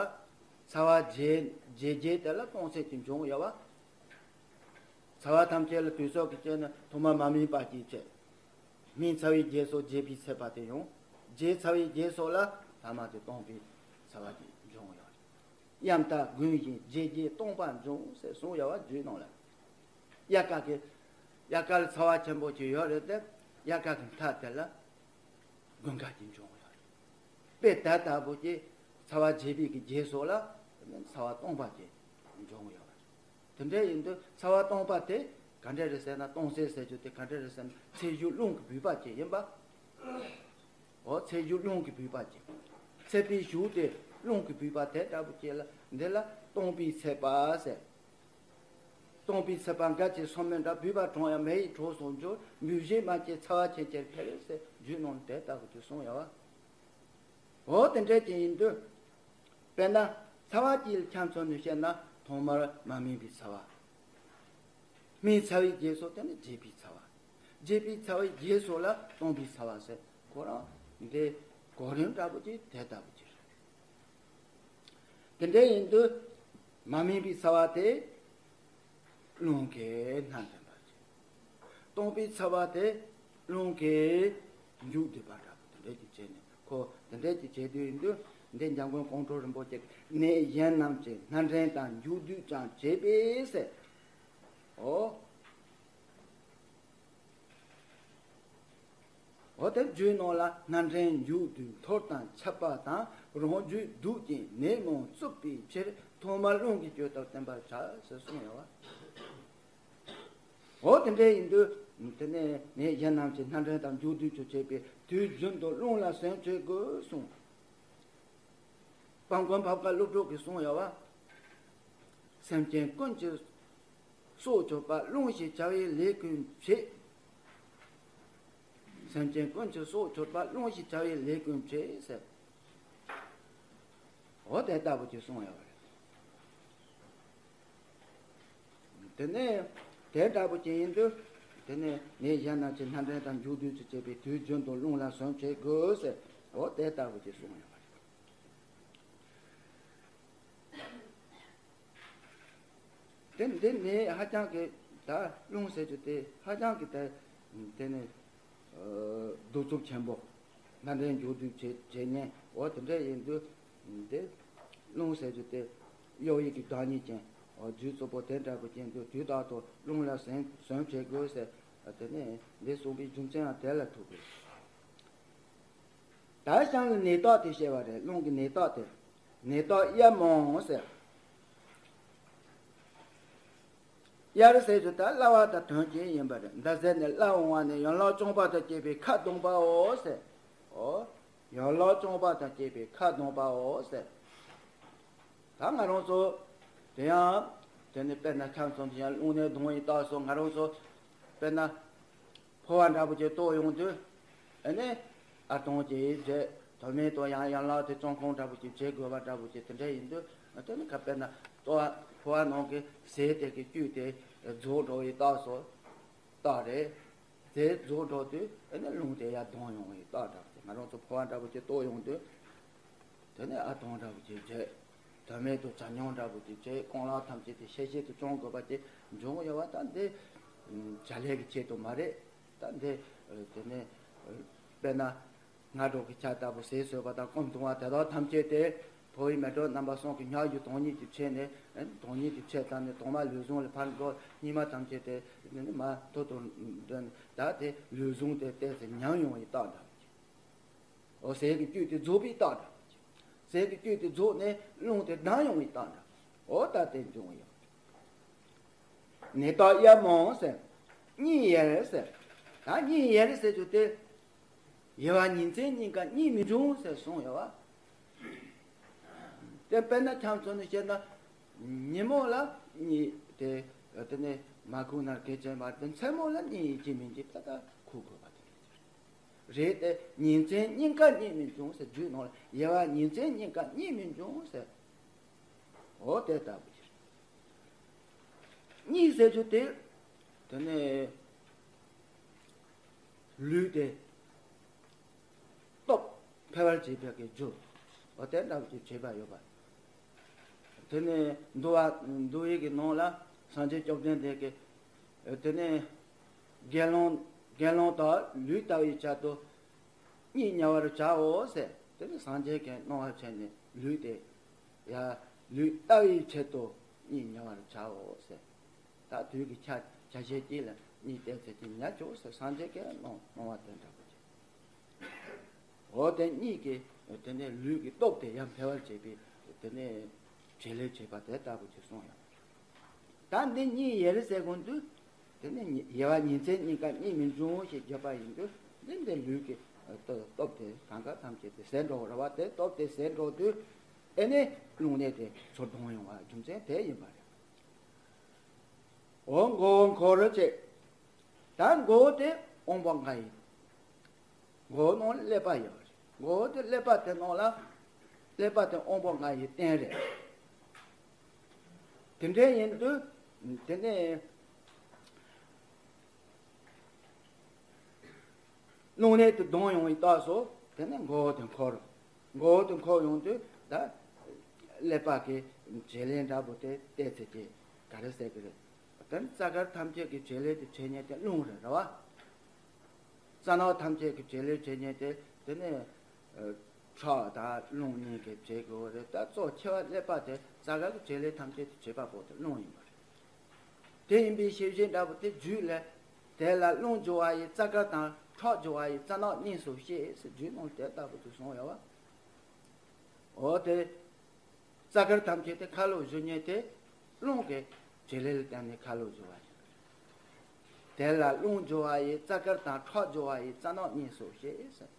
ཚ་བ་རྒྱས་རྒྱས་རྒྱས་དེ་ལ་སྟོང་ཚད་ཀྱི་འབྱུང་ཡོད་བ། ཚ་བ་ཐམས་ཅད་ལ་དུས་སོགས་ཀྱི་རྐྱེན་ནི་ཐོག་མ་མ་སྨིན་པ་གཅིག་བྱས། སྨིན་ཚར་བའི་རྗེས་སུ་རྒྱས་པའི་ཚད་པ་དེ་ཡང་། རྒྱས་ཚར་བའི་རྗེས་སུ་ལ་ཐ་མ་དེ་སྟོང་པའི་ཚ་བ་གཅིག་འབྱུང་ཡོད་རེད། ཡང་དག་ཀུན་གཞི་རྒྱས་རྒྱས་སྟོང་པ་འབྱུང་ཟེར་གསུངས་ཡོད་བ་རྒྱུད་ནང་ལ། དབྱར་ཁ་གི་དབྱར་ཁ་ལ་ཚ་བ་ཆེན་པོ་ཅིག་ཡོད་རེད་དེ། དབྱར་ཁ་གི་མཐའ་དེ་ལ་དགུན་ཁ་གཅིག་འབྱུང་ཡོད་རེད། དཔེ་ད་ལྟ་བུ་གི་ཚ་བ་རྒྱས་པའི་གི་རྗེས་སུ་ལ་ཚ་བ་སྟོང་པ་གཅིག་འབྱུང་ཡོད་རེད། དེ་འདྲ་ཡིན་དུས་ཚ་བ་སྟོང་པ་དེ་ག་འདྲ་རེད་ཟེར་ན། སྟོང་ཚད་ཟེར་རྒྱུ་དེ་ག་འདྲ་རེད་ཟེར་ན་ཚད་གཞི་རླུང་གིས་བུས་པ་གཅིག་ཡིན་པ། འོ་ཚད་གཞི་རླུང་གིས་བུས་པ་གཅིག། ཚད་པའི་གཞི་དེ་རླུང་གིས་བུས་པ་དེ་འདྲ་པོ་གཅིག་ལ་འདི་ལ་སྟོང་པའི་ཚད་པ་ཟེར། སྟོང་པའི་ཚད་པ་འགལ་གྱི་སོ་མེད་འདྲ། བུས་པ་གྲང་ཡང་མེ་ཡི་གྲོགས་སུ་འགྱུར། འབུད་ཤིང་མ་སྐྱེས་ཚ་བ་ཆེན་ཁྱེར་འཕེལ་ཟེར་རྒྱུད་ནང་དེ་ལྟ་བུ་ཅིག་གསུངས་ཡོད་བ། འོ་དེ་འདྲ་ཅིག་ཡིན་དུས། དཔེར་ན་ཚ་བ་གཅིག་ལ་ཆ་མཚོན་ནས་བཤད་ན་ཐོག་མར་མ་སྨིན་པའི་ཚ་བ། སྨིན་ཚར་བའི་རྗེས་སུ་དེ་ནི་རྒྱས་པའི་ཚ་བ། རྒྱས་པའི་ཚ་བའི་རྗེས་སུ་ལ་སྟོང་པའི་ཚ་བ་ཟེར། ཁོ་རང་འདི་གོ་རིམ་འདྲ་པོ་ཅིག་དེ་ལྟ་བུ་ཅིག་རེད། དེ་འདྲ་ཡིན་དུས་མ་སྨིན་པའི་ཚ་བ་དེ་རླུང་གིས་སྣ་འདྲེན་པར་བྱེད། སྟོང་པའི་ཚ་བ་དེ་རླུང་གིས་མཇུག་བསྡུ་བ་འདྲ་པོ་དེ་འདྲ་ཅིག་བྱས་ནས། ཁོ་དེ་འདྲ་ཅིག་བྱེད་དུས་ཡིན་དུས་འདི་འཇམ་མགོན་ཀོང་སྤྲུལ་རིན་པོ་ཆེ་གིས་ནད་གཞན་རྣམས་ཀྱི་སྣ་འདྲེན་དང་མཇུག་བསྡུ་ཀྱང་བྱེད་པས་ཟེར། འོ། འོ་དེ་རྒྱུད་ནང་ལ་སྣ་འདྲེན་མཇུག་བསྡུ་འཐོར་དང་ཆད་པ་དང་རང་རྒྱུད་དུག་ཅིང་ནད་མང་རྩུབ་པའི་ཕྱིར་ཐོག་མར་རླུང་གིས་བཅོས་ལྟར་བསྟེན་པར་བྱ་ཟེར་གསུངས་ཡོད་བ། འོ་དེ་འདྲ་ཡིན་དུས་དེ་ནས་ནད་གཞན་རྣམས་ཀྱི་སྣ་འདྲེན་དང་མཇུག་བསྡུ་ཆོག་བྱེད་པའི་དུས་རྒྱུན་དུ་རླུང་ལ་ཟན་སྤྱོད་དགོས་གསུངས། དཔལ་མགོན་འཕགས་པ་ཀླུ་སྒྲུབ་ཀྱིས་གསུངས་ཡོད་བ། སེམས་ཅན་ཀུན་གྱི་སྲོག་གཅོད་པ་རླུང་ཞེས་བྱ་བའི་ལས་ཀུན་བྱེད། སེམས་ཅན་ཀུན་གྱི་སྲོག་གཅོད་པ་རླུང་ཞེས་བྱ་བའི་ལས་ཀུན་བྱེད་ཟེར། འོ་དེ་ལྟ་བུ་ཅིག་གསུངས་ཡོད་པ་རེད། དེ་ནས་དེ་ལྟ་བུ་ཅིག་ཡིན་དུས་དེ་ནས་ནད་གཞན་རྣམས་ཀྱི་སྣ་འདྲེན་དང་མཇུག་བསྡུ་ཅིག་བྱེད་པའི་དུས་རྒྱུན་དུ་རླུང་ལ་ཟན་བྱེད་དགོས་ཟེར། འོ་དེ་ལྟ་བུ་ཅིག་གསུངས་ཡོད་པ་རེད། དེ་འདི་ནི་ཧ་ཅང་གི་ད་རླུང་ཟེར་རྒྱུ་དེ་ཧ་ཅང་གི་ད་དེ་ནི་གདུག་རྩུབ་ཆེན་པོ། སྣ་འདྲེན་མཇུག་བསྡུ་བྱེད་བྱེད་ཉེན། འོ་དེ་འདྲ་ཡིན་དུས་འདི་རླུང་ཟེར་རྒྱུ་དེ་གཡོ་ཡི་གི་བདག་ཉིད་ཅན། འོ་རྒྱུད་གཙོ་བོ་དེ་འདྲ་པོ་ཅན་དུ་དུས་རྟག་ཏུ་རླུང་ལ་ཟན་ཟན་བྱེད་དགོས་ཟེར། དེ་ནས་འདི་གསུངས་པའི་རྒྱུ་མཚན་ཡང་དེ་ལ་ཐུག་པས། ད་ཤིང་ལ་ནད་རྟགས་དེ་བཤད་པ་རེད། རླུང་གི་ནད་རྟགས་དེ། ནད་རྟགས་དབྱར་མོ་ཟེར། དབྱར་ཟེར་དུས་ད་སླ་བ་དང་དོན་གཅིག་ཡིན་པ་རེད། འདི་ཟེར་ནས་སླར་འོང་བ་ནི་ཡན་ལག་བཅོམ་པ་དང་བཅས་པའི་ཁ་གདོང་པའོ་ཟེར། ཨོ། ཡན་ལག་བཅོམ་པ་དང་བཅས་པའི་ཁ་གདོང་པའོ་ཟེར། ད་ང་རང་ཚོ་དེ་ཡང་དེ་ནི་དཔེར་ན་ཁྱམས་ཚོ་དེ་ཡང་རླུང་ནད་གདོན་ཡི་རྟགས་སོགས། ང་རང་ཚོ་དཔེར་ན་ཕོ་བ་འདྲ་པོ་ཅིག་གཏོགས་ཡོང་དུས། ཨ་ནི་ཨ་སྟོང་ཅིག་བྱས། དོན་མེད་དུ་ཡང་ཡན་ལག་དེ་བཅོམ་ཁོམ་འདྲ་པོ་ཅིག་བྱེད་དགོས་པ་འདྲ་པོ་ཅིག་དེ་འདྲ་ཡིན་དུས། དེ་ནི་ཁ་དཔེར་ན་ལྟོ་བ་ཕོ་བ་ནང་གི་ཟས་དེ་གི་བཅུད་དེ་རྫོགས་འགྲོ་བའི་རྟགས་སོགས་རྟགས་རེད། དེ་རྫོགས་འགྲོ་དུས་ཨ་ནི་རླུང་དེ་ཡར་ལྡང་ཡོང་བའི་རྟགས་འདྲ་པོ་ཅིག། ང་རང་ཚོ་ཕོ་བ་འདྲ་པོ་ཅིག་གཏོགས་ཡོང་དུས། དེ་ནས་ཨ་སྟོང་འདྲ་པོ་ཅིག་བྱས། དོན་མེད་དུ་བྱ་སྙོམས་འདྲ་པོ་ཅིག་བྱས། རྐང་ལག་ཐམས་ཅད་དེ་ཤེད་ཤེད་དུ་བཅོམ་དགོས་པ་ཅིག་འབྱུང་ཡོད་པ། ད་འདི་བྱ་ལས་ཀྱི་ཆེད་དུ་མ་རེད། ད་འདི་དེ་ནས་དཔེར་ན་སྔ་དྲོ་གི་ཆ་ལྟ་བུ་ཟས་ཟོས་པ་དང་སྐོམ་གདུང་བ་དེ་དག་ཐམས་ཅད་དེ་ཕོ་བའི་མེ་ཏོག་རྣམ་པ་གསུམ་གྱི་མྱག་གཞུ་དོན་གཉིས་ཀྱི་ཆེད་ནས། དོན་གཉིས་ཀྱི་ཆེད་དང་ནི་དྭངས་མ་ལུས་ཟུངས་ལ་ཕར་འགྲོ། སྙིགས་མ་ཐམས་ཅད་དེ་ནི་མ་ཐོ་ཐོ་འདོན། ད་དེ་ལུས་ཟུངས་དེ་བལྟས་ཚེ་ཉམས་ཡོང་བའི་རྟགས་འདྲ། འོ་ཟས་ཀྱི་བཅུད་དེ་རྫོགས་པའི་རྟགས་འདྲ། ཟས་ཀྱི་བཅུད་དེ་རྫོགས་ནས་རླུང་དེ་ལྡང་ཡོང་བའི་རྟགས་འདྲ། འོ་ད་དེ་འབྱུང་ཡོད། ནད་རྟགས་དབྱར་མོ་ཟེར། གཉིད་ཡེར་ཟེར། ད་གཉིད་ཡེར་ཟེར་རྒྱུ་དེ། ཡལ་བ་ཉིན་མཚན་གཉིས་ཀ་གཉིད་མི་འབྱུང་ཟེར་གསུངས་ཡོད་པ། དེ་དཔེར་ན་ཁྱམས་ཚོ་ནས་བཤད་ན། ཉིན་མོ་ལ་གཉིད་དེ་དེ་ནས་མ་ཁུག་ན་གལ་ཆེན་པ་དེ། མཚན་མོ་ལ་གཉིད་ཡིན་གཅིག་མིན་གཅིག་ད་ད་ཁུག་དགོས་པ་དེ་རེད། དེ་ཉིན་མཚན་གཉིས་ཀ་གཉིད་མི་འབྱུང་ཟེར། རྒྱུད་ནང་ལ་ཡལ་བ་ཉིན་མཚན་གཉིས་ཀ་གཉིད་མི་འབྱུང་ཟེར། འོ་དེ་ལྟ་བུ་ཅིག་རེད། གཉིད་ཟེར་རྒྱུ་དེ། དེ་ནས་ལུས་དེ་སྟོབས་འཕེལ་བར་བྱེད་པའི་གི་རྒྱུ། འོ་དེ་ལྟ་བུ་ཅིག་བྱེད་པ་ཡོད་པ། དེ་ནས་འདུལ་བ་འདུལ་བའི་གི་ནང་ལ་སངས་རྒྱས་བཅོམ་ལྡན་འདས་ཀྱིས། དེ་ནས་དགེ་སློང་དགེ་སློང་དག་ལུས་ལྟ་བའི་ཆེད་དུ་གཉིད་ཉལ་བར་བྱའོ་ཟེར། དེ་ནི་སངས་རྒྱས་ཀྱིས་གནང་བ་བྱས་ནས་ལུས་དེ་ཡ་ལུས་ལྟ་བའི་ཆེད་དུ་གཉིད་ཉལ་བར་བྱའོ་ཟེར། ད་དུས་ཀྱི་ཆ་ཆ་ཤས་གཅིག་ལ་གཉིད་ཏོག་ཙམ་གཅིག་ཉལ་ཆོག་ཟེར་སངས་རྒྱས་ཀྱིས་གནང་གནང་བ་དེ་འདྲ་པོ་ཅིག་འོ་དེ་གཉིད་ཀྱི་དེ་ནས་ལུས་ཀྱི་སྟོབས་དེ་ཡར་འཕེལ་བར་བྱེད་པའི་དེ་ནས་བྱེད་ལས་བྱེད་པ་དེ་ལྟ་བུ་ཅིག་གསུངས་ཡོད། ད་འདི་གཉིད་ཡེར་ཟེར་གོང་དུ། དེ་ནས་ཉི་ཡལ་བ་ཉིན་མཚན་གཉིས་ཀ་གཉིད་མི་འབྱུང་ཞེས་བརྗོད་པ་ཡིན་དུས། འདི་འདི་ལུས་ཀྱི་སྟོབས་དེ་གང་ག་ཐམས་ཅད་དེ་ཟད་འགྲོ་བ་རེད་པ། དེ་སྟོབས་དེ་ཟད་འགྲོ་དུས། ཨེ་ནས་རླུང་ནད་དེ་ཚུར་ལྡང་ཡོང་བ་རྒྱུ་མཚན་དེ་ཡིན་པ་རེད། འོ་མགོ་བོ་འཁོར་བྱེད། ད་མགོ་བོ་དེ་དབང་པོ་ལྔ་ཡི། མགོ་བོ་ནང་ཀླད་པ་ཡོད་རེད། མགོ་བོ་དེ་ཀླད་པ་དེ་ནང་ལ། ཀླད་པ་དེ་དབང་པོ་ལྔ་ཡི་རྟེན་རེད། དེ་འདྲ་ཡིན་དུས། དེ་ནས་རླུང་ནད་དེ་ལྡང་ཡོང་བའི་རྟགས་སུ། དེ་ནས་མགོ་བོ་དེ་འཁོར། མགོ་བོ་དེ་འཁོར་ཡོང་དུས་ད་ཀླད་པ་གི་བྱེད་ལས་འདྲ་པོ་དེ་བལྟས་ཚེ་གི་ག་རེ་ཟེར་གི་རེད། དེ་ནི་རྩ་དཀར་ཐམས་ཅད་ཀྱི་བྱེད་ལས་དེ་བྱེད་མཁན་དེ་རླུང་རེད། རེད་པ། རྩ་ནག་ཐམས་ཅད་ཀྱི་བྱེད་ལས་བྱེད་མཁན་དེ། དེ་ནས་ཁྲག་དང་རླུང་གཉིས་ཀྱིས་བྱེད་དགོས་པ་རེད། ད་གཙོ་ཆེ་བ་ཀླད་པ་དེ་རྩ་དཀར་གྱི་བྱེད་ལས་ཐམས་ཅད་དེ་བྱེད་པ་པོ་དེ་རླུང་ཡིན་པ་རེད། དེ་ཡིན་པའི་ཤེས་བྱེད་འདྲ་པོ་དེ་རྒྱུད་ལ། དེ་ལ་རླུང་རྒྱུ་བ་ཡི་རྩ་དཀར་དང་ཁྲག་རྒྱུ་བ་ཡི་རྩ་ནག་གཉིས་སུ་ཤེས་ཟེར་རྒྱུད་ནང་དེ་ལྟ་བུ་དེ་གསུངས་ཡོད་པ། འོ་དེ། རྩ་དཀར་ཐམས་ཅད་དེ་ཁ་ལོ་བསྒྱུར་མཁན་དེ་རླུང་གི་བྱེད་ལས་ལ་བརྟེན་ནས་ཁ་ལོ་བསྒྱུར་བ་ཡིན། དེ་ལ་རླུང་རྒྱུ་བ་ཡི་རྩ་དཀར་དང་ཁྲག་རྒྱུ་བ་ཡི་རྩ་ནག་གཉིས་སུ་ཤེས་ཟེར།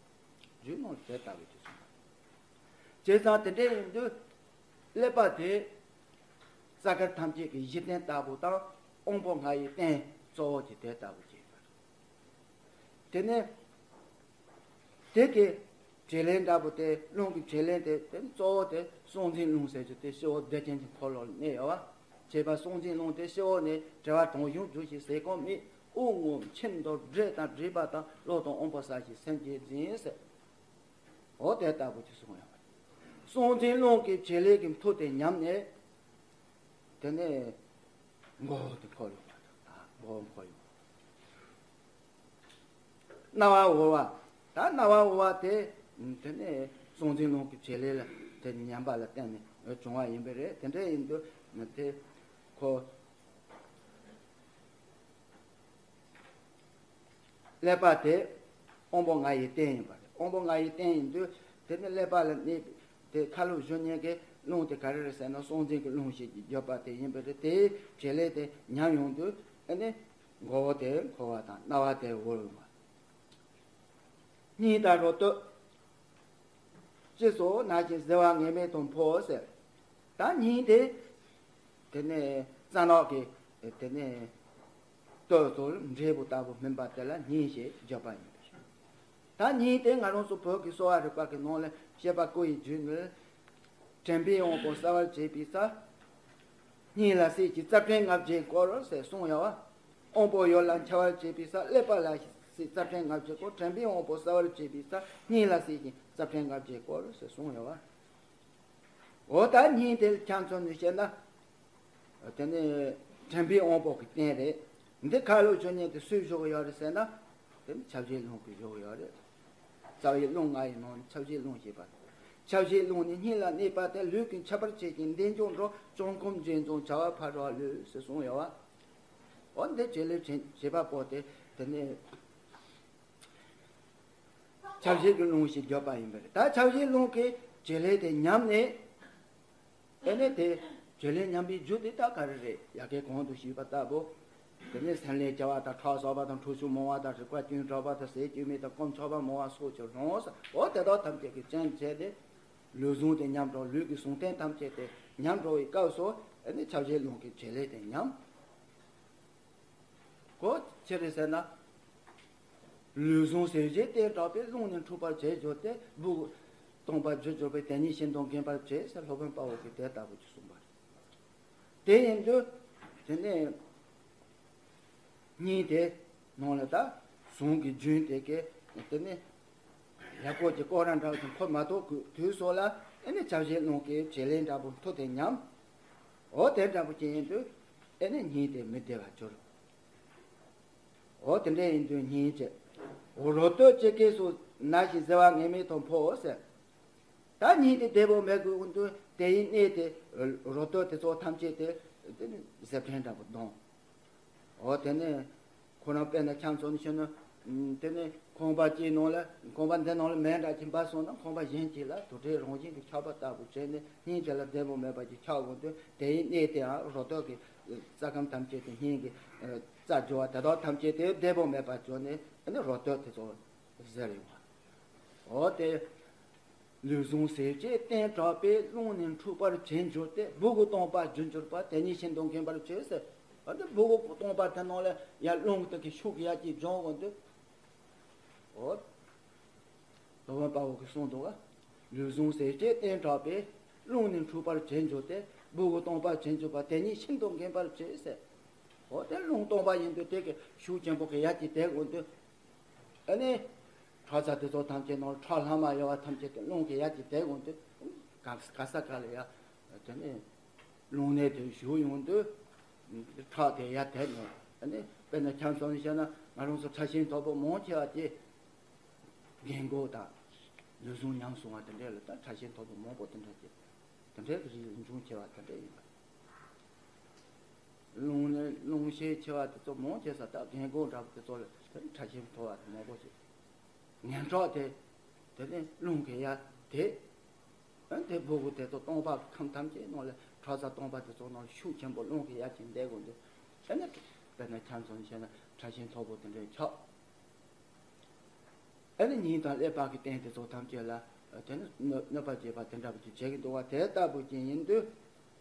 རྒྱུད་ནང་དེ་ལྟ་བུ་དེ་གསུངས་པ། བྱས་ཙང་དེ་འདྲ་ཡིན་དུས། ཀླད་པ་དེ་རྩ་དཀར་ཐམས་ཅད་ཀྱི་གཞི་རྟེན་ལྟ་བུ་དང་། དབང་པོ་ལྔ་ཡི་རྟེན་གཙོ་བོ་དེ་དེ་ལྟ་བུ་ཅིག་ཡིན་པ་རེད། དེ་ནས་དེ་གི་བྱེད་ལས་འདྲ་པོ་དེ། རླུང་གི་བྱེད་ལས་དེ། དེ་གཙོ་བོ་དེ་གསང་འཛིན་རླུང་ཟེར་རྒྱུ་དེ་སྤྱི་བོ་བདེ་ཆེན་གྱི་འཁོར་ལོ་ལ་གནས་ཡོད་པ། བྱས་པ་གསང་འཛིན་རླུང་དེ་སྤྱི་བོ་ནས་གྲེ་བ་དྲུང་བཞོན་རྒྱུ་ཞིག་ཟེར་གོང་མི། དབུ་རྔུབ་མཆུ་འདོར། བགྲད་དང་བགྲད་པ་དང་། གློ་དང་དབང་པོ་ཟ་ཞིང་སེམས་ཀྱིས་འཛིན་ཟེར། འོ་དེ་ལྟ་བུ་ཅིག་གསུངས་ཡོད་པ། གསང་འཛིན་རླུང་གི་བྱེད་ལས་ཀྱི་མཐུ་དེ་ཉམས་ནས། དེ་ནས་མགོ་བོ་དེ་འཁོར་ཡོང་བ་དང་། མགོ་བོ་འཁོར་ཡོང་། རྣ་བ་འོར་བ། ད་རྣ་བ་འོར་བ་དེ། དེ་ནས་གསང་འཛིན་རླུང་གི་བྱེད་ལས་ལ་དེ་ཉམས་པ་ལ་བརྟེན་ནས་བྱུང་བ་ཡིན་པ་རེད། དེ་འདྲ་ཡིན་དུས་དེ་ཁོ། ཀླད་པ་དེ་དབང་པོ་ལྔ་ཡི་རྟེན་ཡིན་པ་རེད། དབང་པོ་ལྔ་ཡི་རྟེན་ཡིན་དུས་དེ་ནི་ཀླད་པ་ལ་གནས་པའི་དེ་ཁ་ལོ་བཞི་བརྙན་གྱི་རླུང་དེ་ག་རེ་རེད་ཟེར་ན་སྲོག་འཛིན་གྱི་རླུང་ཞེས་བརྗོད་པ་དེ་ཡིན་པ་རེད། དེའི་བྱེད་ལས་དེ་ཉམས་ཡོང་དུས་ཨ་ནི་མགོ་བོ་དེ་འཁོར་བ་དང་རྣ་བ་དེ་འོར་ཡོང་བ། སྙིང་དང་རོ་སྟོད། ཅེས་སོགས་ན་ཞིང་གཟེར་བ་ངེས་མེད་དང་འཕོ་ཟེར། ད་སྙིང་དེ། དེ་ནས་རྩ་ནག་གི་དེ་ནས་སྟོད་ཚོ་འབྲས་བུ་ལྟ་བུ་སྨིན་པ་དེ་ལ་སྙིང་ཞེས་བརྗོད་པ་ཡིན་པས། ད་སྙིང་དེ་ང་རང་ཚོ་བོད་ཀྱི་གསོ་བ་རིག་པ་གི་ནང་ལ་བཤད་པ་སྐུ་ཡི་རྒྱུད་ནི། དྲན་པའི་དབང་པོ་གསལ་བར་བྱེད་པའི་ས། སྙིང་ལ་གསལ་ཞིང་རྩ་ཕྲན་ལྔ་བརྒྱས་བསྐོར་ཟེར་གསུངས་ཡོད་བ། དབང་པོ་ཡོད་ལ་འཆར་བར་བྱེད་པའི་ས། ཀླད་པ་ལ་གསལ་རྩ་ཕྲན་ལྔ་བརྒྱས་བསྐོར། དྲན་པའི་དབང་པོ་གསལ་བར་བྱེད་པའི་ས། སྙིང་ལ་གསལ་ཞིང་རྩ་ཕྲན་ལྔ་བརྒྱས་བསྐོར་ཟེར་གསུངས་ཡོད་བ། འོ་ད་སྙིང་དེ་ལ་ཁྱད་མཚོན་ནས་བཤད་ན། དེ་ནི་དྲན་པའི་དབང་པོ་གི་རྟེན་རེད། འདི་ཁ་ལོ་བཞི་བརྙན་དེ་སུས་བཞག་ཡོད་རེད་ཟེར་ན། དེ་ནི་ཁྱབ་བྱེད་རླུང་གིས་བཞག་ཡོད་རེད། རྩ་བའི་རླུང་ལྔ་ཡི་ནང་ནས་ཁྱབ་བྱེད་རླུང་ཞེས་པ། ཁྱབ་བྱེད་རླུང་ནི་སྙིང་ལ་གནས་པ་སྟེ་ལུས་ཀྱི་ཁྱབ་པར་བྱེད་ཅིང་བདེ་མཆོག་འགྲོ་བྱང་ཁམས་རྒྱས་འཛིན་བྱ་བ་ཕར་རོ་ལུས་ཟེར་གསུངས་ཡོད་བ། འོ་འདི་བྱེད་ལས་བྱེད་བྱེད་པ་པོ་དེ་དེ་ནི་ཁྱབ་བྱེད་ཀྱི་རླུང་ཞེས་བརྗོད་པ་ཡིན་པ་རེད། ད་ཁྱབ་བྱེད་རླུང་གི་བྱེད་ལས་དེ་ཉམས་ནས། དེ་ནས་དེ་བྱེད་ལས་ཉམས་པའི་རྒྱུ་དེ་ད་ག་རེ་རེད། ཡ་གི་གོང་དུ་ཞུས་པ་ལྟ་བུ། དེ་ནས་སེམས་ལས་སྐྱེ་བ་དང་ཁྲག་གསོག་པ་དང་འཁྲུལ་ཤུགས་མང་བ་དང་རིག་པ་སྐྱོན་དྲག་པ་དང་ཟས་སྐྱོན་མེད་དང་རྐང་ཆག་པ་མང་བ་སོགས་ཀྱི་རང་ས་འོ་དེ་དག་ཐམས་ཅད་ཀྱི་རྐྱེན་བྱས་ཏེ། ལུས་ཟུངས་དེ་ཉམས་འགྲོ། ལུས་ཀྱི་ཟུངས་ཐིགས་ཐམས་ཅད་དེ་ཉམས་འགྲོ་བའི་སྐབས་སུ་ཨ་ནི་ཁྱབ་བྱེད་རླུང་གི་བྱེད་ལས་དེ་ཉམས། གོ་ཅི་རེད་ཟེར་ན། ལུས་ཟུངས་ཟད་བྱེད་རྟེན་དྲག་པས། རླུང་ནི་འཁྲུགས་པར་བྱེད་འགྱུར་ཏེ། སྦུ་གུ་སྟོང་པར་འགྱུར་འགྱུར་བས། དེ་ཉིད་ཤིན་ཏུ་འགེངས་པར་བྱེད་ཟེར་སློབ་དཔོན་དཔའ་བོ་གིས་དེ་ལྟ་བུ་ཅིག་གསུངས་པ་རེད། དེ་ཡིན་དུས་དེ་ནས་སྙིང་དེ་ནང་ལ་ད་ཟུངས་ཀྱི་རྒྱུན་དེ་གས་དེ་ནས། ཡ་གོ་གི་སྐོར་ར་འདྲ་བ་ཅིག་འཁོར་མ་གཏོགས་དུས་སོགས་ལ་ཨེ་ནི་ཆ་བཞག་རླུང་གི་བྱེད་ལས་འདྲ་པོ་མཐུ་དེ་ཉམས། འོ་དེ་འདྲ་པོ་ཅིག་ཡིན་དུས་ཨེ་ནི་སྙིང་དེ་མི་བདེ་བར་གྱུར། འོ་དེ་འདྲ་ཡིན་དུས་སྙིང་བཅས། རོ་སྟོད་ལྕེ་སྐེད་སོགས་ན་ཞིང་གཟེར་བ་ངེས་མེད་དུ་འཕོ་ཟེར། ད་སྙིང་དེ་བདེ་པོ་མེད་དགོས་ཀུན་ཏུ་དེ་ཡི་གནས་དེ་རོ་སྟོད་དེ་ཚོ་ཐམས་ཅད་དེ་དེ་ནི་གཟེར་ཕྲན་འདྲ་པོ་གདོང་། འོ་དེ་ནས་ཁོ་རང་དཔེར་ན་ཁྱམས་ཚོ་ནི་ཤི་ན། དེ་ནས་ཁང་པ་གཅིག་ནང་ལ་ཁང་པ་འདི་ནང་ལ་མེ་འདྲ་ཅིག་འབར་སོང་ན་ཁང་པ་གཞན་གཅིག་ལ་དུག་སྦྲུལ་རང་བཞིན་གྱིས་ཁྱབ་པ་ལྟ་བུ་བྱས་ནས་སྙིང་དེ་ལ་བདེ་པོ་མེད་པ་ཅིག་ཁྱབ་འོང་དུས་དེ་ཡི་གནས་དེའང་རོ་སྟོད་ཀྱི་རྩ་ཁམས་ཐམས་ཅད་དེ་སྙིང་གི་རྩ་རྒྱུ་བ་དེ་དག་ཐམས་ཅད་དེ་བདེ་པོ་མེད་པ་བྱུང་ནས་ཨ་ནི་རོ་སྟོད་དེ་ཚོ་གཟེར་ཡོང་བ། འོ་དེ། ལུས་ཟུངས་ཟད་བྱེད་རྟེན་དྲག་པས། རླུང་ནི་འཁྲུགས་པར་བྱེད་འགྱུར་ཏེ། སྦུ་གུ་སྟོང་པར་འགྱུར་འགྱུར་བ། དེ་ཉིད་ཤིན་ཏུ་འགེངས་པར་བྱེད་ཟེར། འོ་དེ་སྦུ་གུ་སྟོང་པ་དེ་ནང་ལ་ཡར་རླུང་དེ་གི་ཤུགས་ཡར་གྱིས་འབྱུང་འོང་དུས། འོ། སློབ་དཔོན་དཔའ་བོ་གིས་གསུངས་འདུག་ག་ལུས་ཟུངས་ཟད་བྱེད་རྟེན་དྲག་པས། རླུང་ནི་འཁྲུགས་པར་བྱེད་འགྱུར་ཏེ། སྦུ་གུ་སྟོང་པར་བྱེད་འགྱུར་བ། དེ་ཉིད་ཤིན་ཏུ་འགེངས་པར་བྱེད་ཟེར། འོ་དེ་རླུང་སྟོང་པ་ཡིན་དུས་དེ་གི་ཤུགས་ཆེན་པོ་གིས་ཡར་གྱིས་དེད་འོང་དུས། ཨ་ནི། ཁྲག་རྩ་དེ་ཚོ་ཐམས་ཅད་ནང་ཁྲག་ལྷག་མ་ཡོད་པ་ཐམས་ཅད་དེ་རླུང་གིས་ཡར་གྱིས་དེད་འོང་དུས། ག་ག་ས་ག་ལ་ཡ། དེ་ནས་རླུང་ནད་དེ་ཞུགས་ཡོང་དུས། ཁྲག་དེ་ཡར་དེད་ནས་ཨ་ནི་དཔེར་ན་ཁྱམས་སོང་ནས་བཤད་ན་ང་རང་ཚོ་ཕྲ་ཤིང་མཐོ་པོ་མང་ཆེ་བ་དེ། རྒན་གོག་དང་། ལུས་ཟུངས་ཉམས་སོང་བ་དེ་འདྲས་ལ་ད་ཕྲ་ཤིང་མཐོ་པོ་མང་པོ་དེ་འདྲ་དེ། དེ་འདྲའི་རིགས་འབྱུང་ཆེ་བ་དེ་འདྲ་ཡིན་པ། རླུང་ནི་རླུང་ཤས་ཆེ་བ་དེ་ཚོ་མང་ཆེ་ས་ད་རྒན་གོག་འདྲ་པོ་དེ་ཚོ་ལ་དེ་ནི་ཕྲ་ཤིང་མཐོ་བ་དེ་མང་པོ་ཞིག་ངན་ཁྲག་དེ། དེ་ནི་རླུང་གིས་ཡར་དེད། ཨ་དེ་སྦུ་གུ་དེ་ཚོ་སྟོང་པ་ཁམས་ཐམས་ཅད་ནང་ལ་ཁྲག་རྩ་སྟོང་པ་དེ་ཚོ་ནང་ལ་ཤུགས་ཆེན་པོ་རླུང་གིས་ཡར་གྱིས་འདེད་དགོས་འདུག་ཨ་ནི་དཔེར་ན་ཁྱམས་སོང་བཤད་ན་ཕྲ་ཤིང་མཐོ་པོ་དེ་འདྲའི་ཆགས། ཨ་ནི་སྙིང་དང་ཀླད་པ་གི་རྟེན་དེ་ཚོ་ཐམས་ཅད་ལ་དེ་ནི་གནོད་གནོད་པ་བྱེད་པ་དེ་འདྲ་བ་ཅིག་བྱེད་ཀྱི་འདུག་བ། དེ་ལྟ་བུ་ཅིག་ཡིན་དུས་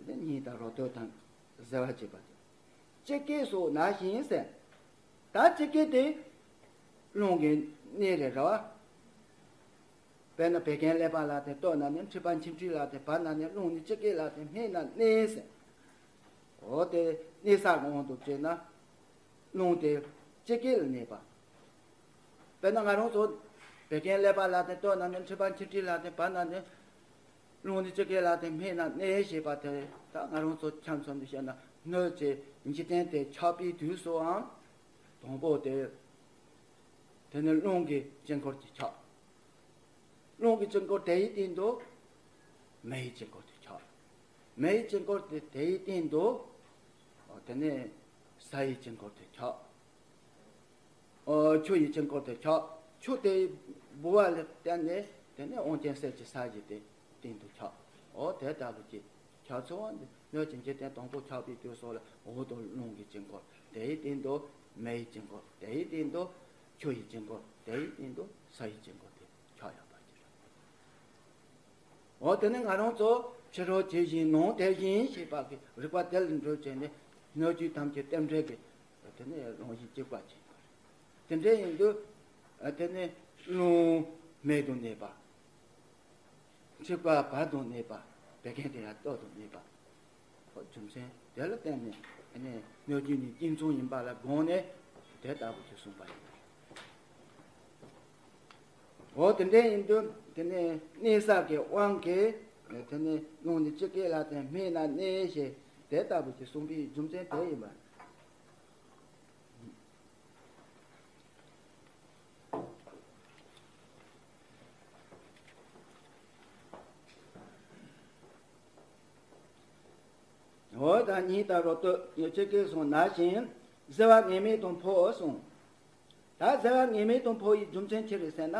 དེ་ནི་སྙིང་དང་རོ་སྟོད་དང་གཟེར་བར་བྱེད་པ་དེ། ལྕེ་སྐེད་སོགས་ན་ཞིང་ཟེར། ད་ལྕེ་སྐེད་དེ་རླུང་གི་གནས་རེད་ར་བ། དཔེར་ན་བད་ཀན་ཀླད་པ་ལ་དེ་སྟོད་ན་ནི། མཁྲིས་པ་མཆིན་དཀྲིས་ལ་དེ་བར་ན་ནི། རླུང་ནི་ལྕེ་སྐེད་ལ་དེ་སྨད་ན་གནས་ཟེར། འོ་དེ་གནས་ས་གང་དུ་བྱས་ན། རླུང་དེ་ལྕེ་སྐེད་ལ་གནས་པ། དཔེར་ན་ང་རང་ཚོ་བད་ཀན་ཀླད་པ་ལ་དེ་སྟོད་ན་ནི། མཁྲིས་པ་མཆིན་དཀྲིས་ལ་དེ་བར་ན་ནི། རླུང་ནི་ལྕེ་སྐེད་ལ་དེ་སྨད་ན་གནས་ཞེས་པ་དེ་ད་ང་རང་ཚོ་ཁྱམས་ཚོ་འདི་བཤད་ན་སྣོད་ཀྱི་འཇིག་རྟེན་དེ་ཆགས་པའི་དུས་སུའང་དང་པོ་དེ། དེ་ནི་རླུང་གི་དཀྱིལ་འཁོར་གྱིས་ཁྱབ། རླུང་གི་དཀྱིལ་འཁོར་དེའི་སྟེང་དུ་མེ་ཡི་དཀྱིལ་འཁོར་དེ་ཁྱབ། མེ་ཡི་དཀྱིལ་འཁོར་དེ་དེའི་སྟེང་དུ་དེ་ནས་ས་ཡི་དཀྱིལ་འཁོར་དེ་ཁྱབ། ཨོ། ཆུ་ཡི་དཀྱིལ་འཁོར་དེ་ཆགས། ཆུ་དེ་སྦུ་བ་ལ་བརྟེན་ནས་དེ་ནས་དབང་ཆེན་གསེར་གྱི་ས་གཞི་དེ་སྟེང་དུ་ཆགས། ཨོ། དེ་ལྟ་བུ་ཅིག་ཆགས་ཚུལ་འདི་སྣོད་ཀྱི་འཇིག་རྟེན་དང་པོ་ཆགས་པའི་དུས་སུ་ལ་འོག་ཏུ་རླུང་གི་དཀྱིལ་འཁོར། དེའི་སྟེང་དུ་མེ་ཡི་དཀྱིལ་འཁོར། དེའི་སྟེང་དུ་ཆུ་ཡི་དཀྱིལ་འཁོར། དེའི་སྟེང་དུ་ས་ཡི་དཀྱིལ་འཁོར་དེ་ཆགས་ཡོད་པ་ཅིག་རེད། འོ། དེ་ནི་ང་རང་ཚོ་ཕྱི་རོལ་ཇི་བཞིན་ནང་དེ་བཞིན་ཞེས་པ་གི་རིགས་པ་དེ་ལ་འགྲོ་བྱས་ནས་སྣོད་བཅུད་ཐམས་ཅད་རྟེན་འབྲེལ་གྱི་དེ་ནི་རང་བཞིན་གཅིག་པ་ཅིག་དེ་འདྲ་ཡིན་དུས་དེ་ནི་རླུང་མེ་དང་གནས་པ། འཁྲིག་པ་བར་དུ་གནས་པ། བད་ཀན་དེ་ཡང་ཏོག་ཏུ་གནས་པ། ཁོ་རྒྱུ་མཚན་དེ་ལ་བརྟེན་ནས་ཨ་ནི་སྣོད་བཅུད་ནི་སྐྱེ་མཚམས་ཡིན་པ་ལ་དགོངས་ནས་དེ་ལྟ་བུ་ཞིག་གསུངས་པ་ཡིན། འོ། དེ་འདྲ་ཡིན་དུས་དེ་ནས་གནས་ས་གི་དབང་གིས་དེ་ནས་རླུང་ནི་ཅི་སྐད་ལ་བརྟེན་སྨིན་ལ་གནས་ཞེས་དེ་ལྟ་བུ་ཞིག་གསུངས་པའི་རྒྱུ་མཚན་དེ་ཡིན་པ། འོ། ད་ཉིད་དང་རོ་སྟོད་ཉེར་གཅིག་གིས་གསུངས་ནང་བཞིན་བཟོད་པ་ངེས་མེད་དང་འཕོ་གསུངས། ད་བཟོད་པ་ངེས་མེད་དང་འཕོ་ཡི་རྒྱུ་མཚན་ཅི་རེད་ཟེར་ན།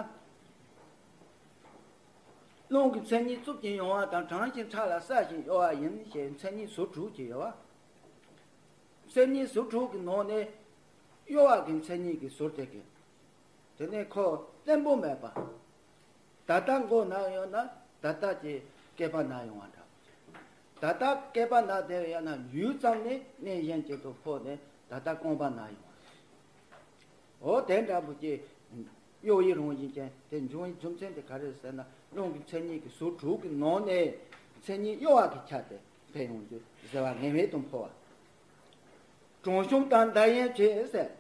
རླུང་གི་མཚན་ཉིད་རྩུབ་ཅིང་ཡང་བ་དང་། གྲང་ཞིང་ཕྲ་ལ་སྲ་ཞིང་གཡོ་བ་ཡིན་ཞེས་མཚན་ཉིད་ཟུར་དྲུག་ཅིག་ཡོད་པ། མཚན་ཉིད་ཟུར་དྲུག་གི་ནང་ནས་གཡོ་བ་གི་མཚན་ཉིད་ཀྱི་ཟུར་དེ་གི། དེ་ནས་ཁོ་བརྟན་པོ་མེད་པ། ད་ལྟ་མགོ་ན་ཡོང་ན་ད་ལྟ་ཀྱི་སྐེད་པ་ན་ཡོང་བ་འདྲ། ད་ལྟ་སྐེད་པ་ན་དེ་ཡང་ན་ཡུད་ཙམ་ནས་གནས་གཞན་ཅིག་ཏུ་འཕོ་ནས་ད་ལྟ་རྐང་པ་ན་ཡོང་བ། འོ། དེ་འདྲ་པོ་ཀྱི་གཡོ་བའི་རང་བཞིན་ཅན་དེ་འབྱུང་བའི་རྒྱུ་མཚན་དེ་ག་རེ་ཟེར་ན། རླུང་གི་མཚན་ཉིད་ཀྱི་ཟུར་དྲུག་གི་ནང་ནས་མཚན་ཉིད་གཡོ་བ་གི་ཆ་དེ་འཕེལ་ཡོང་རྒྱུ་བཟོད་པ་ངེས་མེད་དུ་འཕོ་བ། གྲང་ཤུམ་དང་འདར་ཡན་ཆད་ཟེར།